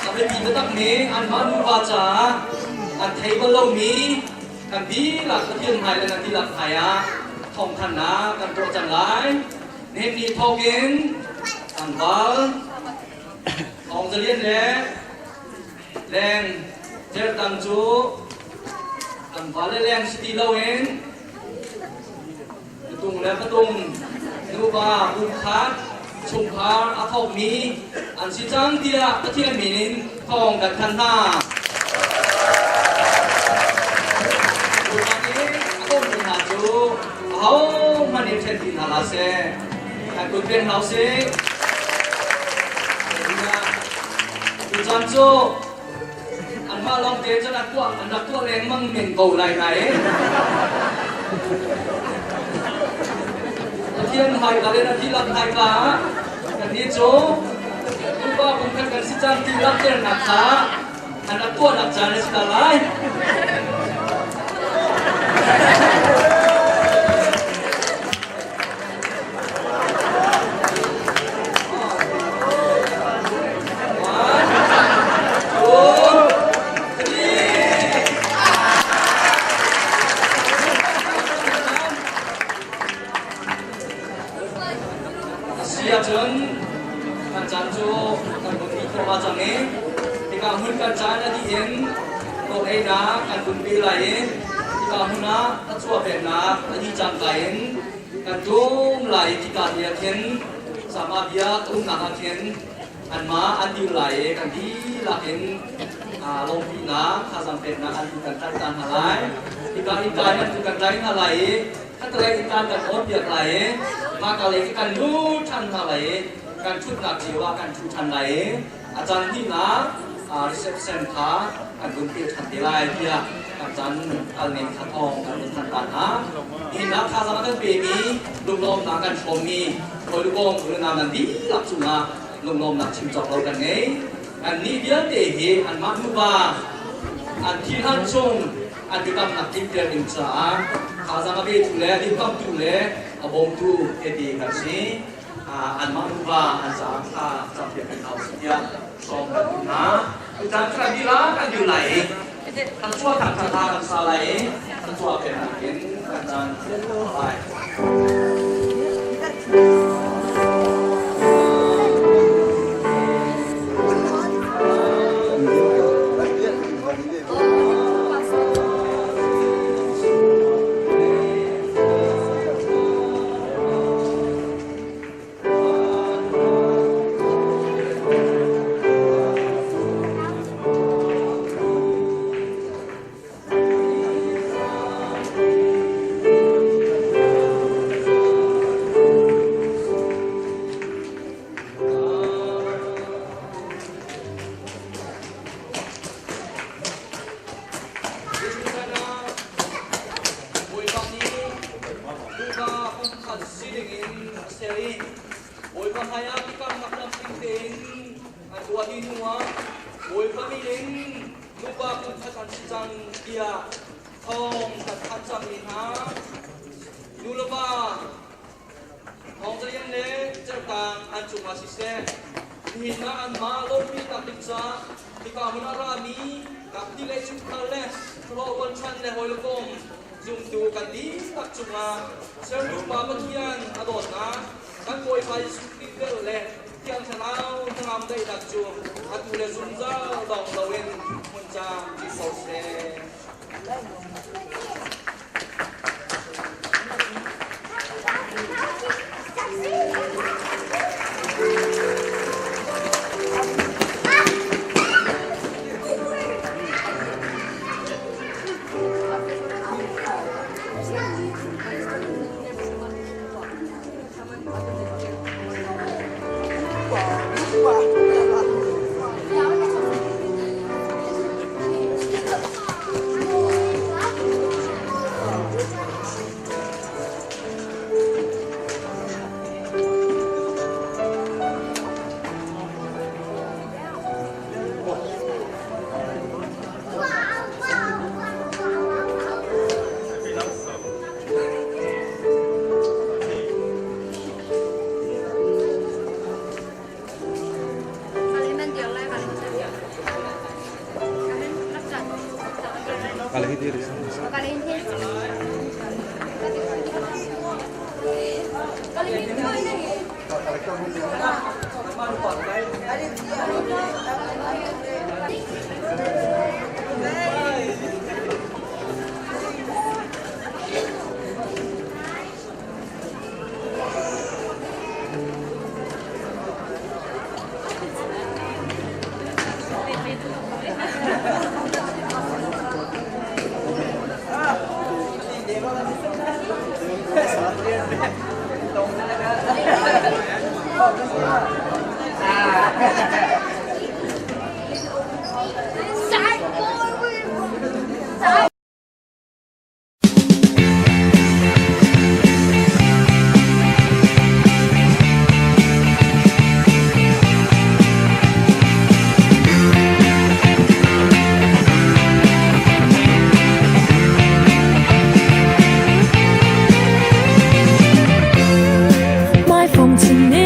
a biapi taktakmi anmah nuva caah an thei bal lomi kan dihlak Pathian hmai le nan dihlak hmai ah thawngthannak kan tuah cang lai. Nihin ni thawkin tlangval Thawng Za Lian le leng Certang cu tlangval le leng si ti loin Patung le patung nuva pumkhat chungkhar a thawkmi an si cang tiah Pathian min in thawng kan thanh hna. Bawipa nih a bawmtu hna cu ahohmanh in ṭhen ti hna hlah seh. Kan kut peng hna usih. Tuchan cu Anmah lawngte cun an tuah an rak tuah lengmang men ko lai nain Pathian hmaika le na dihlak hmaika ah kannih cu nupa pumkhat kan si cang ti langhternak kha an rak tuahnak caan a si ta lai. Si ahcun kan caan cu kan vun dih thluahmah cang i hika hmun kan caan a dih in rawl einak kan vun pe lai i hika hmun ah a chuah peknak a dih cangka in kan tum lai i khika te ah khin sama bia umnak ah khin anmah an dir lai i kan dihlak in lawmhpinak thazaang peknak an kan tlaih ta hna lai. Hika innka in an kan tlai hna lai i khatlei innka kan on piak lai i mahka lei khi kan lut ṭhan hna lai i kan ṭhutnak cio ah kan ṭhu ṭhan lai i a caan hnihnak reception kha kan vun peh ṭhan te lai tiah kan caan kalning kha thawng kan vun thanh ta hna. Nihin ah thazaang a kan pemi lunglawmnak kan hrawmmi hawikom unau nan dihlak cungah lunglawmnak chim cawk lo kan ngei. Annih vialte hi anmah nuva an thihlan chung an biakamnak tlinter ding caah thazaang a petu le dirkamtu le a bawmtu tete kan si. Anmah nuva an caah thla campiak kan hau si tiah sawm kan duh hna. Tutan cu kan dih kan dil lai i kan chuah kan hla kan sa lai i kan chuah peknak in kan caan lai. Bawipa nih nuva pumkhat si dingin a ser i Bawipa hmaiah biakamnak lamtling tein an tuah dih hnuah Bawipa min in nuva pumkhat an si cang tiah thawng kan thanh cangmi hna nu le va Thawng Zalian le Certang an cungah siseh, nihin ah anmah lawmhpinak ding caah hika hmun ah rami kapti le chungkhar le hlawh rualchan le hawi le kom zumtu kan dihlak cungah Sertu Pa Pathian a dawtnak, kan Bawipa Jesuh Khrih vel le Thiang Thlarau hnangam daihnak cu atu le zungzal dong loin hmun cang ti ko seh. Mai phong chin in.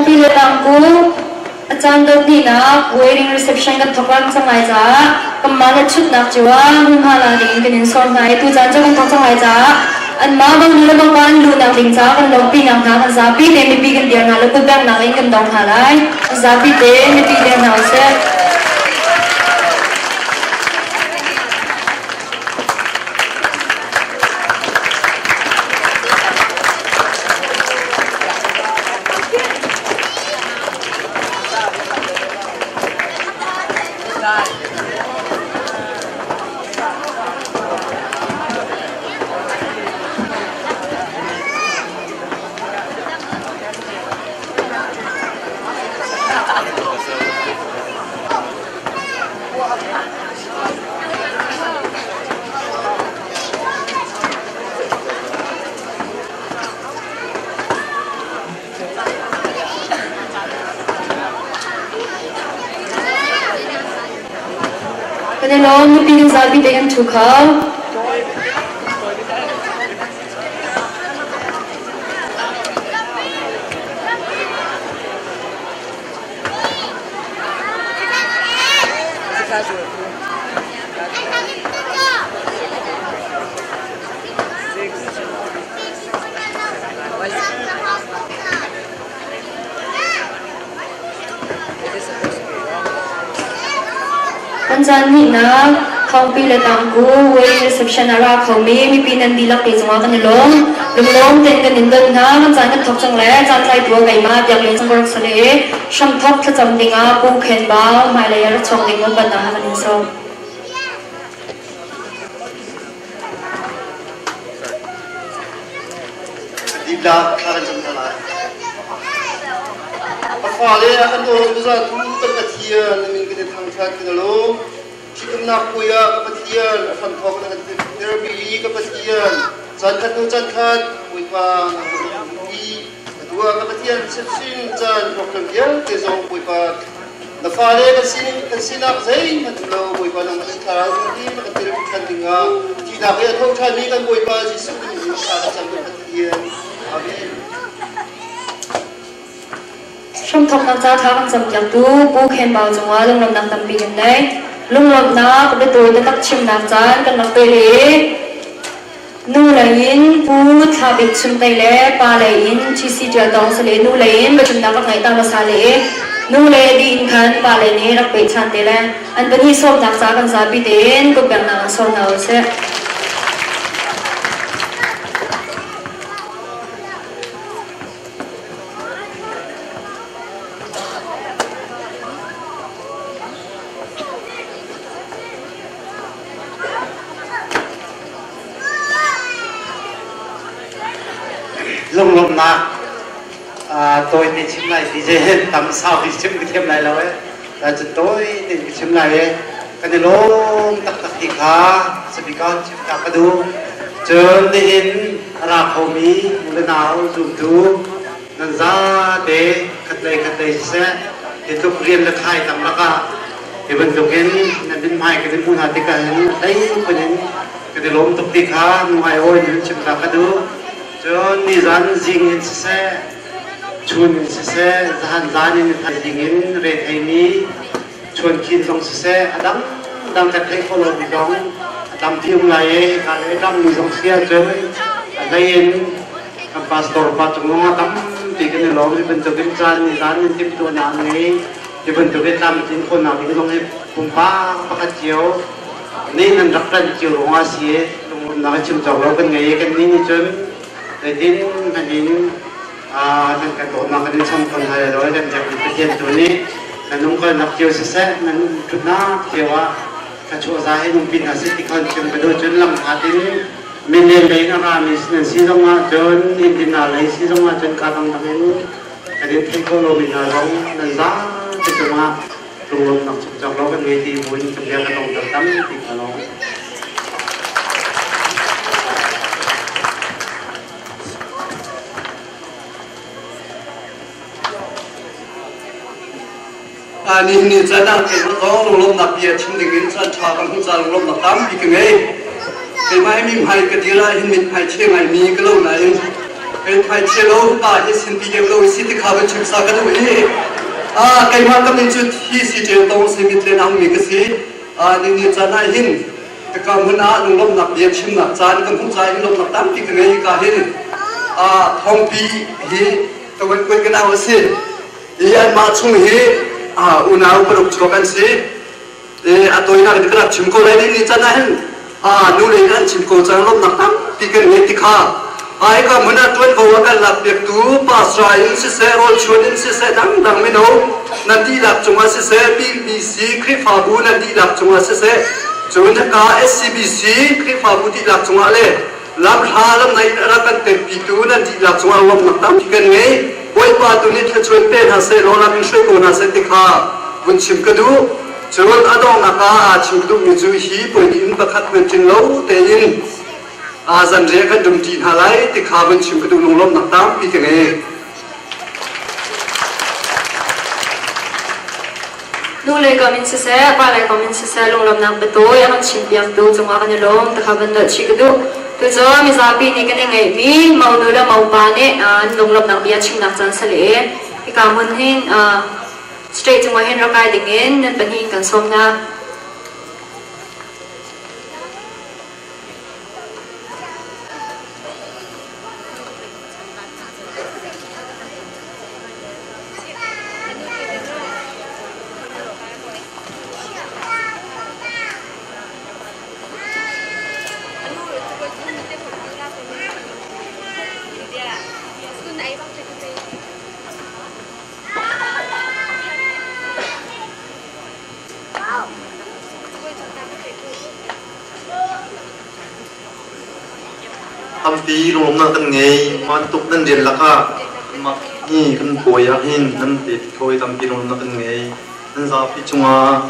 Thawngpi le Tangku a caan dot hnihnak wedding reception kan thawk ram cang lai caah kanmah le ṭhutnak cio ah hmunhma la ding in kan in sawm hna i tucaan cu kan thawk cang lai caah anmah bangnu le bangpa an luhnak ding caah kan lawmhpinak hna kan zapi te mipi kan dir hna le kutbenghnak in kan dong hna lai. Zapi te mipi dir hna usih. Kan i lawm, mipi kan zapi te kan ṭhu kho. Kan caan hnihnak Thawngpi le Tangku wedding reception a ra khomi mipi nan dihlak te cungah kan i lawm. Lunglawm tein kan in don hna. Kan caan kan thawk cang le caan tlaitu ah keimah Biak Lian Cang ka rak si le hramthawk thlacam dingah Pu Khen Bau hmailei ah rak chuak ding upatnak kan in sawm. Dipla thla kan cam hna lai. A fale a kan aw zatu kan Pathian na min kan i thangṭhat kan lawm. Ṭhitumnak puai ah ka Pathian a hramthawk na kan tirpi ka Pathian caan khat hnu caan khat Bawipa na kan umpi. Atu ah ka Pathian sin caan program vialte zong Bawipa Na fale kan sining kan sinak zeihmanh um lo Bawipa nang kan thlarau zung na kan tirpi ṭhan dingah thihnak i a tho ṭhanmi kan Bawipa Jesuh min in thla ka cam kan Pathian. Amen. Hramthawknak ca thla kan campiaktu Pu Khen Bau cungah lunglawmhnak tampi kan nei. Lunglawmhnak biatawi taktak chimnak caan kan rak pe le nu lei in Pu Thla Bik Chuntei le pa lei in TC Ṭial Tawng si le nu lei in biachimnak rak ngeih ta hmasa le nu lei a dih in khan pa lei nih rak peh ṭhan te le an pahnih sawmnak ca kan zapi tein kutbengnak an sawm hna usih. Lunglawmhnak tawi te chim lai ti je tam sau ti chim ka thiam lai lo eh cun tawi te ka chim lai eh kan i lawm taktak ti kha sabika chim ta ka duh cun nihin a ra khomi u le nau zumtu nan zate khatlei khatlei siseh hi tluk rian le khai tam lakah hi bantukin nan mithmai kan in hmuh hna tikah hin hlei phun in kan i lawm tuk ti kha nungai awi in chim ta ka duh. Cun nizan zing in siseh, chun in siseh, zahan zan in thaizing in retheimi chuankhin zong siseh, a dangdang kan theih khawh lomi zong a tampi um lai i hika le rammi zong si ahcun a hlei in kan pastor pa cung zong ah tampi kan i lawm. Hi bantukin caan nizan in timhtuahnak an ngei. Hi bantukin tlamtlin khawhnak ding zong hi pumpak pakhat cio nih nan rak ṭanh cio ruangah a si i lunglawmhnak i chim cawk lo kan ngei i kannih nih cun zeitin hmanh in nan kan dawtnak kan in cham kho hna lai lo kan biakmi Pathian tu nih nan umkalnak cio siseh nan ṭhutnak cio ah thluachuah za he nungpi hna seh ti khan chim ka duh. Cun lam hlat in minlen lei in a rami nan si zongah cun Indina lei si zongah cun kaa dangdang in kan in theih khawh lomi hna zong nan zapi cungah lunglawmhnak chimcawk lo kan ngei ti buin ka bia ka tongter tampi ka lawm. Nihin ni caan ah keimah zong lunglawmhnak bia chim ding in caan ṭha kan hmuh caah lunglawmhnak tampi ka ngei. Keimah hi mi hmai ka dir ah hin mithmai che ngaimi ka lo nain Kan thai chia lo pa hi sinpi deuh lo si ti kha van chim sa ka duh hi. Ah keimah kam in cu thi si ṭel tong si mit le nang mi ka si. Ah ni ni caan ah hin ka hmun ah lunglawmhnak bia chimnak caan ka hmuh ca in lawmhnak tampi ka ngei ka hin. Ah thongpi hi ka van kuai ka nau a si. Hi anmah chung hi unau paruk chuak an si. A tawinak in ka rak chim ko lai ni ni can ah hin nu lei an chim ko cang lawmhnak tampi kan ngei ti kha ai ka hmun ah ṭuanvo a kan lak piaktu pastor in siseh rawlchuan in siseh dangdang mino nan dihlak cungah siseh BBC Khrihfabu nan dihlak cungah siseh cun haka SCBC Khrihfabu dihlak cungah le lamhla lamnai in a rak kan pekpitu nan dihlak cungah lawmhnak tampi kan ngei. Bawipa tu nih thluachuan pe hna seh law lam in hruai ko hna seh ti kha vun chim ka duh. Cun a donghnak ah aa chim ka duhmi cu hi puai in pakhat hmanh tling lo tein aa zanriah kan dumṭi hna lai ti kha vun chim ka duh lunglawmhnak tampi ka ngei. Nu lei kam in siseh, pa lei kam in siseh lunglawmhnak biatawi a kan chimpiaktu cungah kan i lawm ti kha van nolh chih ka duh. Tucu mizapi nih kan i ngeihmi monu le mopa nih an lunglawmhnak bia chimnak caan si le hika hmun hin state cungah hin rak kai dingin nan pahnih in kan sawm hna. Tampi lunglawmhnak kan ngei. Bantuk nan rian lakah kanmah hi kan puai ah hin nan pe thawi tampi lunglawmhnak kan ngei. Nan zapi cungah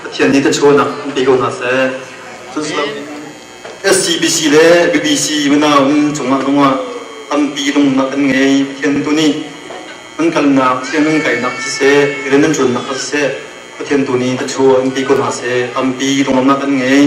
Pathian nih thluachuahnak in pe ko hna seh. Cun SCBC le BBC mino in cungah zongah tampi lunglawmhnak kan ngei. Pathian tu nih nan kalnak, sianginn kainak siseh, rian nan ṭuannak siseh, Pathian tu nih thluachuah in pe ko hna seh. Tampi lunglawmhnak kan ngei.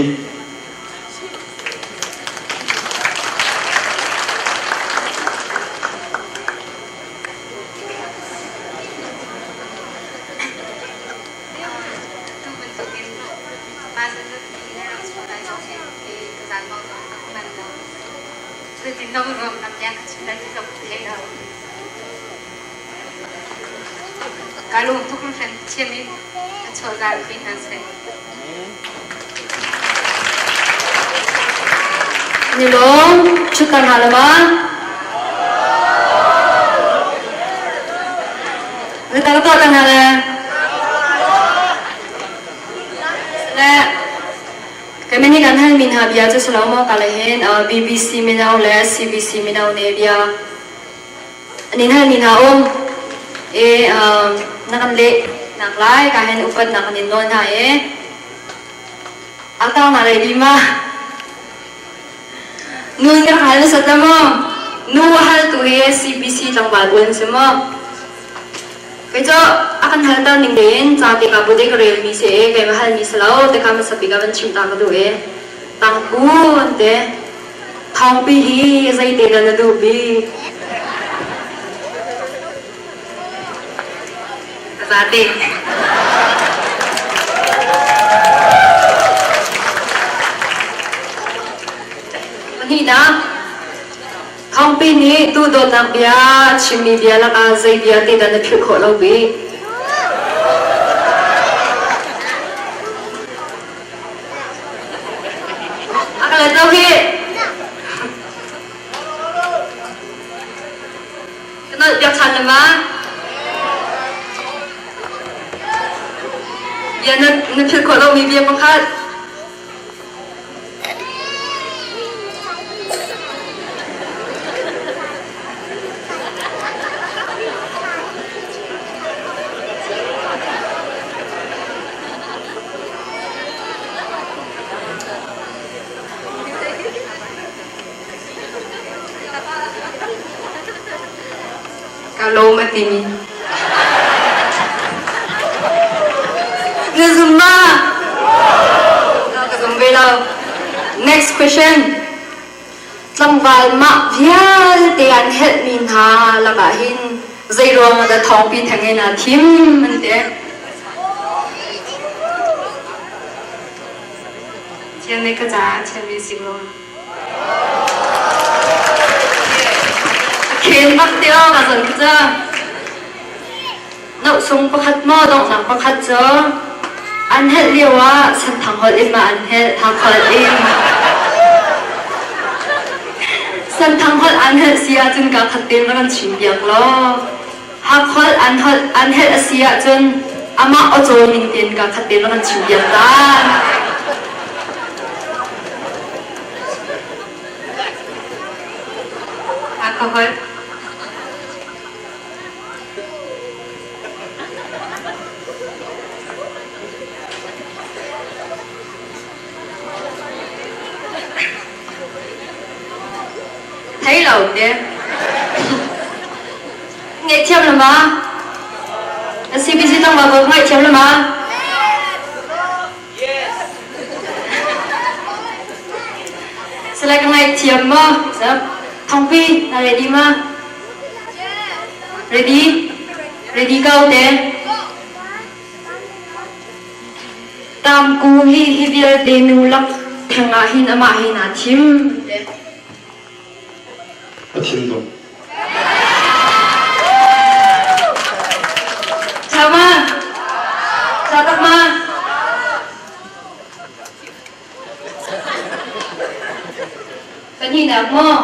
Ka lung tuk hringhran Pathian nih a chawzal pe hna seh. Nilawm ṭhutter hna lo ma? Zeidah ka tuah ter hna le? Le Kei nih kan halmi hna bia cu si lo maw ka le hin BBC mino le CBC mino nih bia an in halmi hna um i na kan leh nak lai ka hin upatnak kan in nawl hna i A tang na lei di ma? Nu ka hal na sat maw? Nu hal tu hi CBC tlangval uan si maw? Kei cu a kan hal ter ning tein ca te ka bu te ka rel mi si e kei ma hal mi si lo te ka hmasa bik ah van chim ta ka duh e. Tangku an te thawngpi hi zei te dah na duh bik? Zate. Pahnihnak, Thawngpi nih duhdawtnak bia a chimmi bia lakah zei bia te dah na philh khawh lo bik? A ka let lo hih. Ka nolh piak ṭhan le ma? Bia na na philh khawh lomi bia pakhat. Ka lawm a timi. Na zum ma? Ka zum ve lo. Next question. Tlangval mah vialte an helhmi hna lakah hin zeiruang ah dah thawngpi theng in aa thim an ti. Thian nih ka caah a chiami si ko. A khen bak ti awk a zon cu. Nohsung pakhat maw donghnak pakhat cu an helh lio ah Senthang holh in ma an helh, Hakha holh in. Senthang holh an helh si ahcun kaa khat tein rak kan chim piak law. Hakha holh an holh an helh a si ahcun amah awcaw ning tein kaa khat tein rak kan chim piak ta. Hakha holh. Thei lo te. Ngaihthiam la ma? Na CBC tlangval pawl ngaihthiam la ma? Sala ka ngaihthiam maw? Thongpi, na ready ma? Ready? Ready ko te. Tamku hi hi vialte nu lak theng ah hin amah hi naa thim. A thim dong. Chama? Chatak ma? Pahnihnak maw?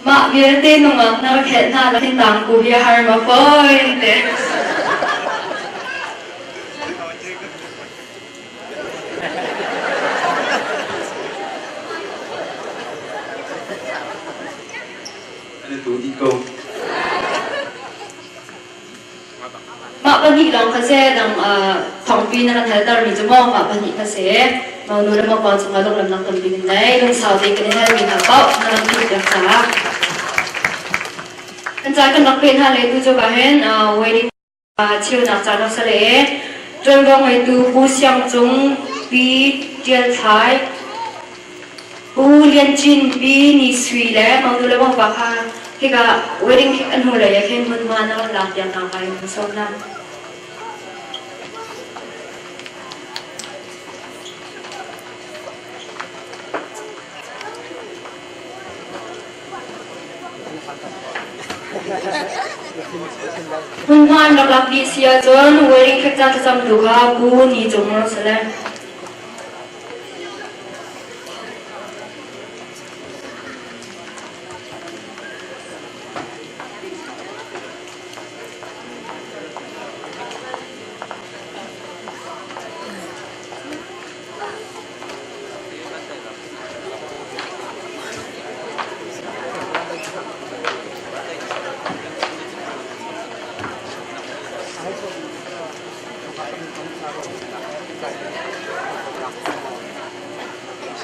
Mah vialte nungak na rak helh hna lakin tangku hi a har ma fawi te. An i tu dih ko. Mah pahnih lawng kha seh dang thawngpi na kan haltermi cu maw mah pahnih kha seh monu le mopa cungah lunglamnak tampi kan nei lungsau te kan i halmi hna paoh na rak theih piak caah kan ca kan rak peh hna le tu cu ka hin wedding cheunak caan rak si le ṭuanvo ngeitu Pu Siang Cung Pi Ṭial Thlai Pu Lian Cin Pi Ni Sui le monu le mopa kha hika wedding cake an hmu lei ah khin hmunhma na rak lak piak hna kai kan sawm hna. Hmunhma an rak lak dih si ahcun wedding cake ca thlacamtu kha Pu Ni Cung rak si le.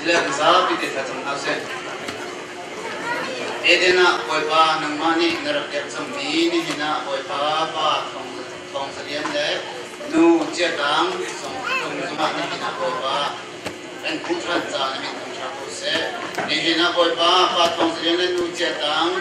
Sile kan zapi te thlacam hna usih. Eden ah Bawipa nangmah nih na rak dirh cangmi nihin ah Bawipa Pa Thawng Za Lian le Nu Cia Tang zong zongah nihin ah Bawipa kan hmuh ṭhan ca na min thangṭha ko seh. Nihin ah Bawipa Pa Thawng Za Lian le Nu Cia Tang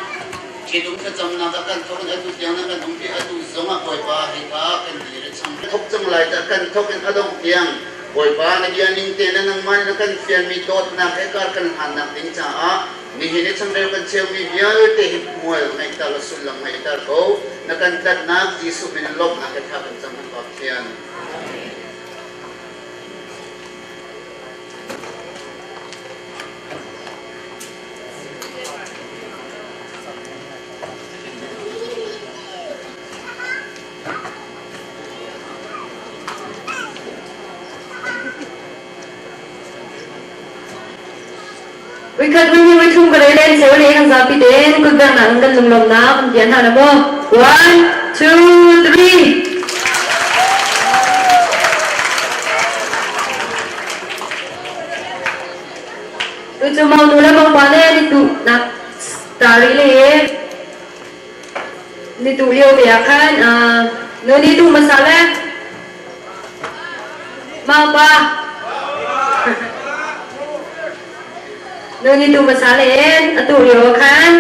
ṭhitum thlacamnak ah kan thawk in atu tiang na kan umpi atu zongah Bawipa hika kan dir i cham thok cang lai dah kan thok in a dongh tiang Bawipa na bia ning te na nangmah nih na kan fialmi dawtnak he kar kan hlannak ding caah nihin i changreu kan cheumi vialte hi hmual ngeihter le sullam ngeihter ko na kan tlanhnak Jesuh min in lawmhnak he thla kan cam kan Pathian. Wikhat wini withum ka rei len seo le kan zapi tein kutbengnak in kan lunglawmnak kan pian hna la maw? One, two, three. Tu cu monu le mopa le ni tu nak tari le Ni duh lio te ah khan nu nih duh hmasa le maupa. Nu ni tu hmasa le in atu lio khan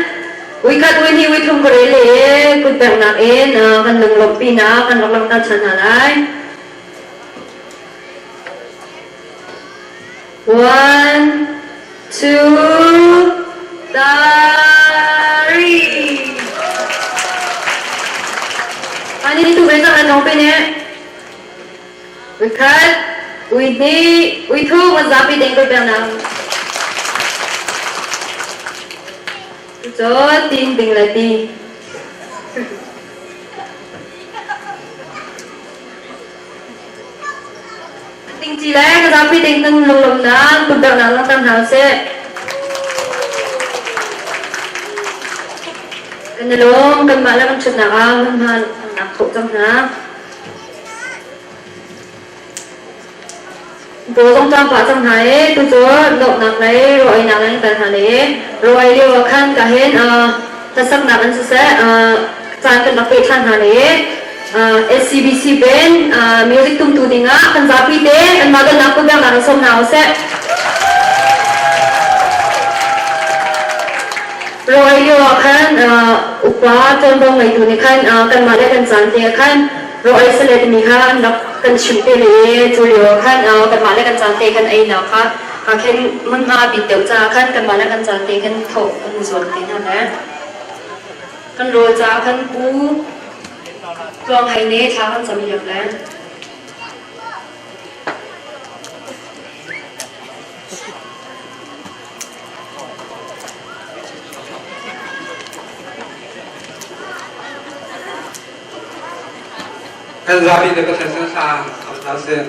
uikhat uihnih uithum ka rel le kut benghnak in kan lunglawmhpinak kan rak langhter ṭhan hna lai. One, two, three. Ani ni tu ve cang an pe ne. Uikhat, uihnih, uithum an zapi deng ko peng nang. Cucu ting ding le ti. Tingci le ka zapi ding kan lunglawmnak kutdeuhnak langhter hna usih. Kan i lawm, kanmah le kan ṭhutnak ah hmunhma an khawh cang hna. Paw zong ṭang pah cang hna i tucu dawtnak lei raw-einak in kal hna le raw-ei lio ah khan ka hin hlasaknak in siseh caan kan rak peh ṭhan hna le SCBC band music tumtu dingah kan zapi te anmah donnak kutbengnak in sawm hna usih. Raw-ei lio ah khan upa ṭuanvo ngeitu nih khan kanmah le kan caan te ah khan raw-ei sale timi kha an rak kan chimh te le cu lio ah khan kanmah le kan caan te khan einak kha ka khin hmunhma bik deuh caah khan kanmah le kan caan te khan thawh kan i zuam te hna le kan rawl caah khan pu Tluang Hai ne thla kan cam piak le. Kan zapi le Pathian sin thla cam hna usih.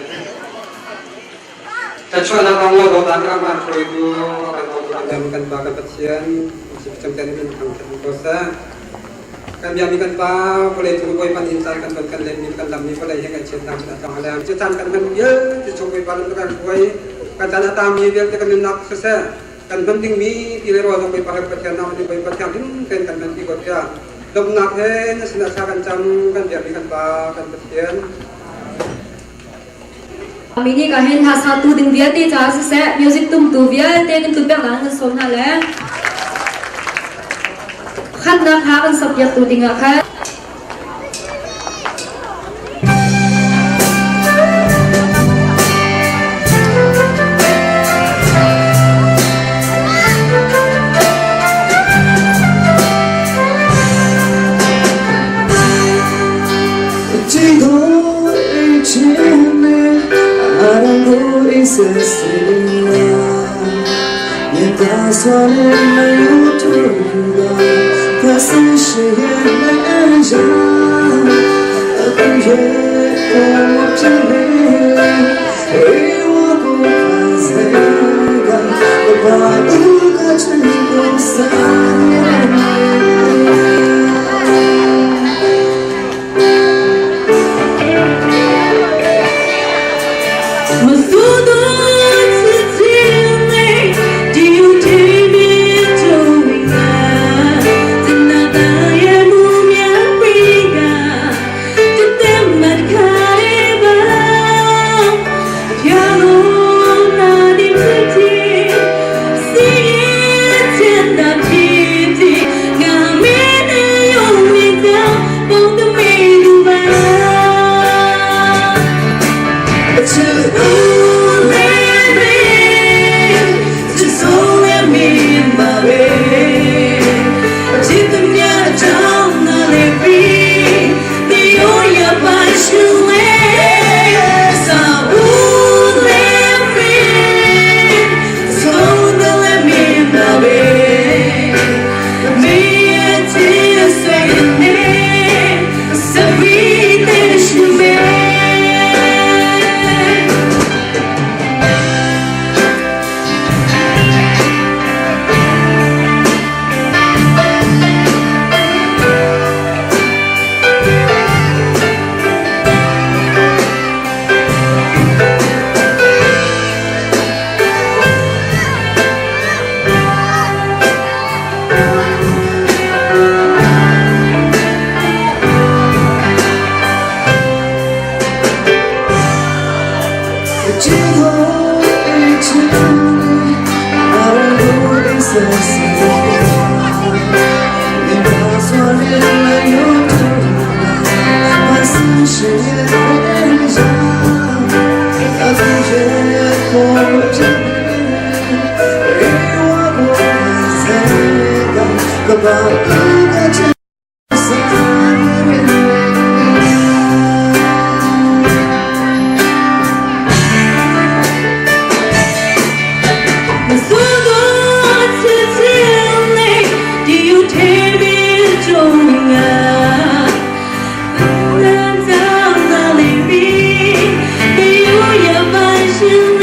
Thluachuahnak dong lo dawtnak ram kan hruaitu kan bawmtu kan dam kan Pa kan Pathian cam ten in thangthat ko seh. Kan biakmi kan Pa vawlei cung Bawipa nih caan kan ton kan lenmi kan lammi vawlei he kan chiatnak cun a tlong a leng. Cu caan kan hman vialte chung Bawipa lam kan hruai kan caan a taangmi vialte kan nunnak siseh kan hman dingmi ti le rawl zong Bawipa he Pathian naam nih Bawipa thianghlim tein kan hman ti ko tiah lawmhnak he na sinah thla kan cam kan biakmi kan Pa kan Pathian. Mi nih ka hin hla satu ding vialte caah siseh music tumtu vialte kan tut pek nan sawm hna le khatnak hla kan sak piak tu dingah khan. 速度自己里，你有特别重要。不能到哪里比，你有也半是你。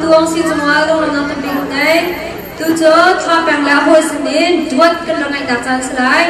tu ang si cungah lunglawmhnak tampi kan ngei. Tu cu thla peng le a hawi sinin duat kan rak ngaihnak caan si lai.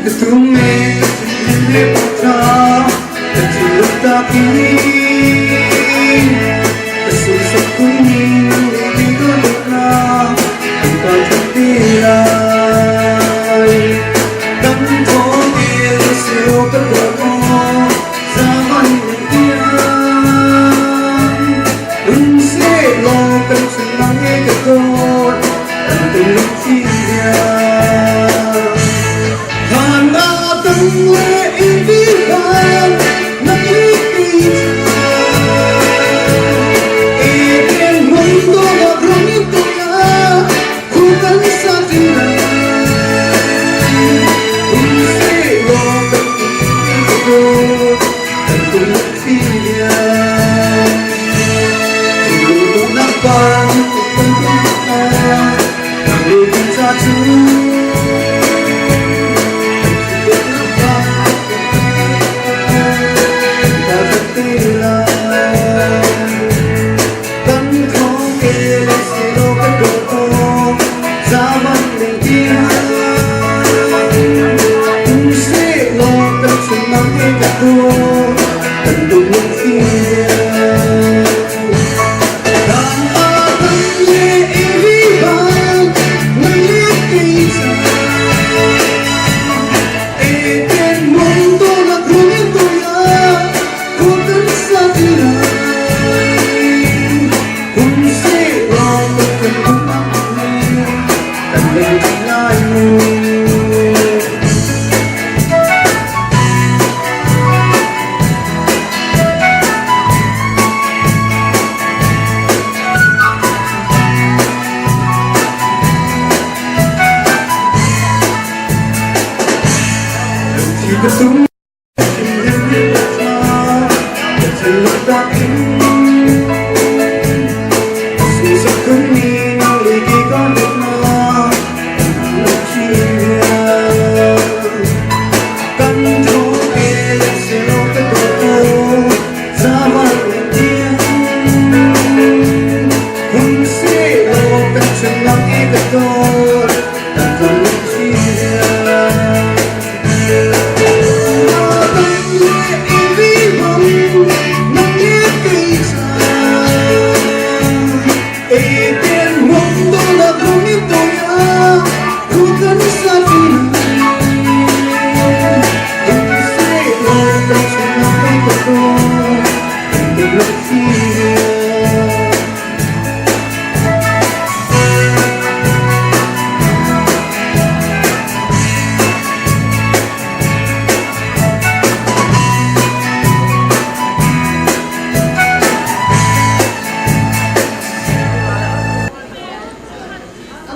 Ka tum me ka thin le patra ka thin ta ki ka su sak kun ni le ki ka na kan ta ti lai kan tho el siêu ka lo ko zaman tiang un se lo kan chun lang e ka dot kan tung chi Han a tang le i vi han na i ti e ken mundo na broni to ya ku kan sa ti na un se lo kan ko kan tung ti ya tu na pan kan kan le cha chu.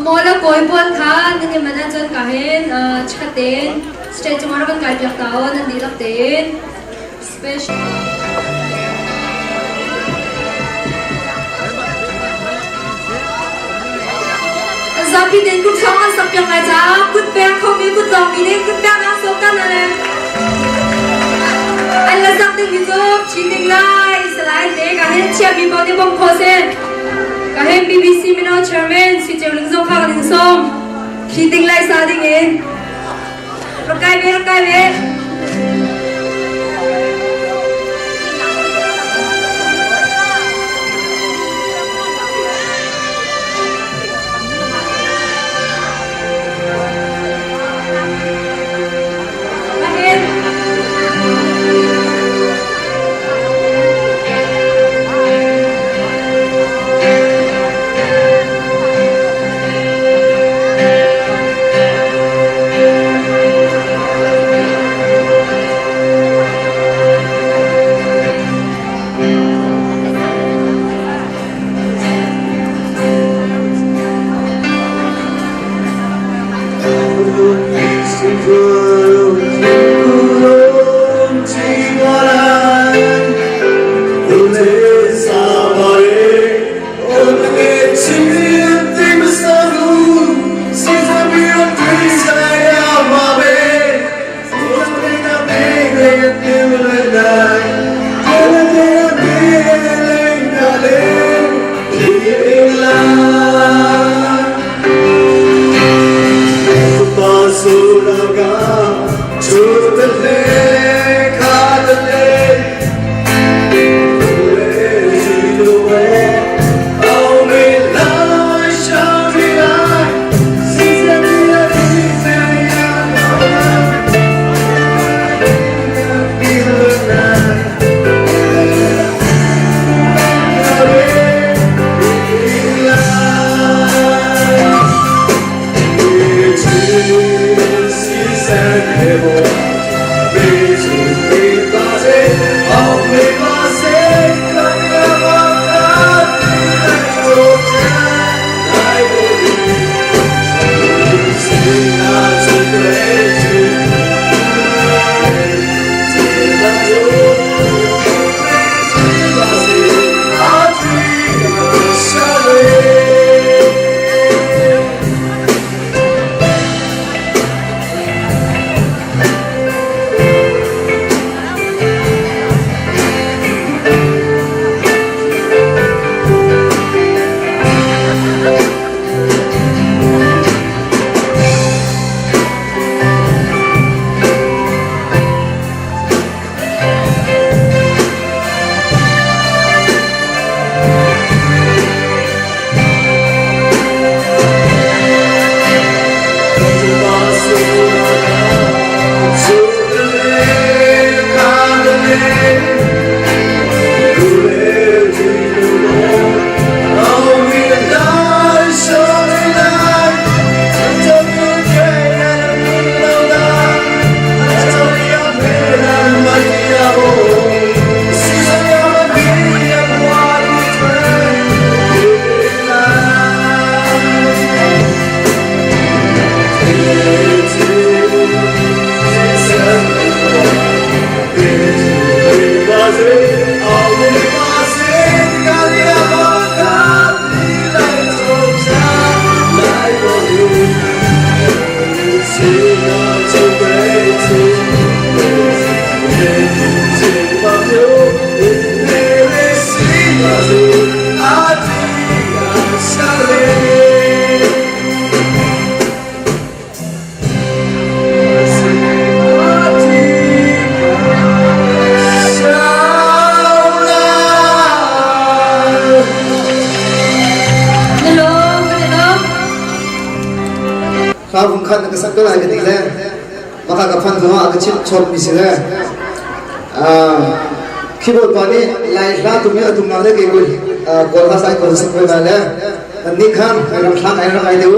Mola kawi pawl kha nan i man ahcun ka hin chikkhat tein stage cungah rak kan kai piak ta aw nan dihlak tein special. Zapi tein kut thawng an sak piak lai caah kut peng khomi kut lawngmi nih kut peng an sawm ta na le an la sak ding mi cu chi ding lai salai te ka hin chiami pawl nih bawm kho se. Ka hin BBC Mino Chairman Sui Ceu Ling zong kha kan in sawm. Khi ting lai sa ding in. Rak kai ve, rak kai ve. Khat ka sak ko lai ka ti le maka ka phan zong ah ka chim chom mi si le keyboard pa nih lai hla tum i atum nak le ke kul kawl hla sai kawl sak ve le kan nih khan ram thlang ai rak ai deu.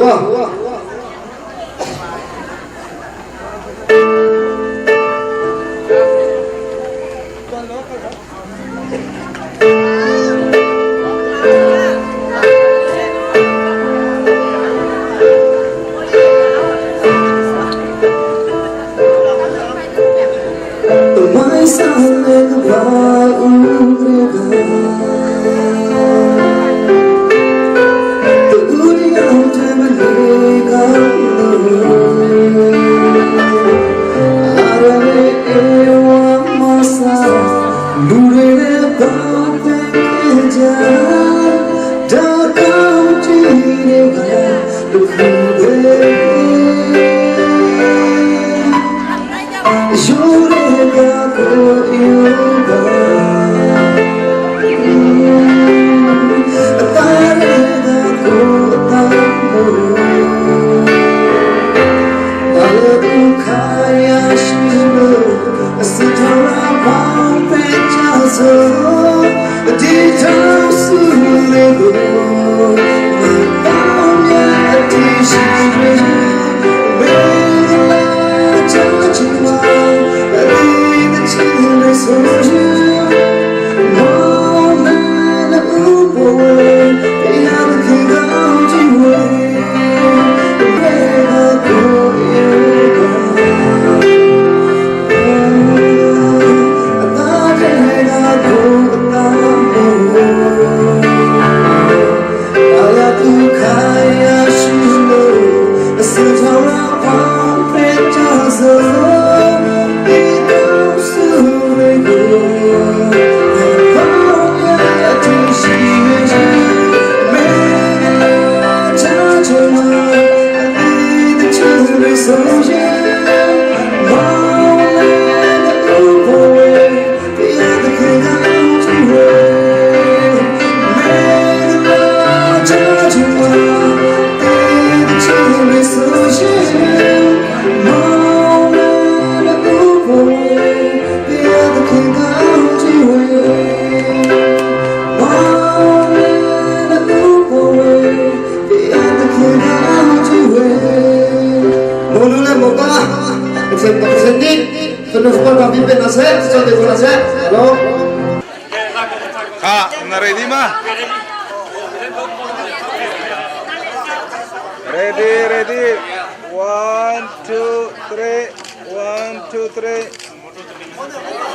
Fanu fapa tampi pe hna seh, cucu te ko hna seh. Hello. Kha, na ready ma? Ready, ready. 1, 2, 3. 1, 2, 3.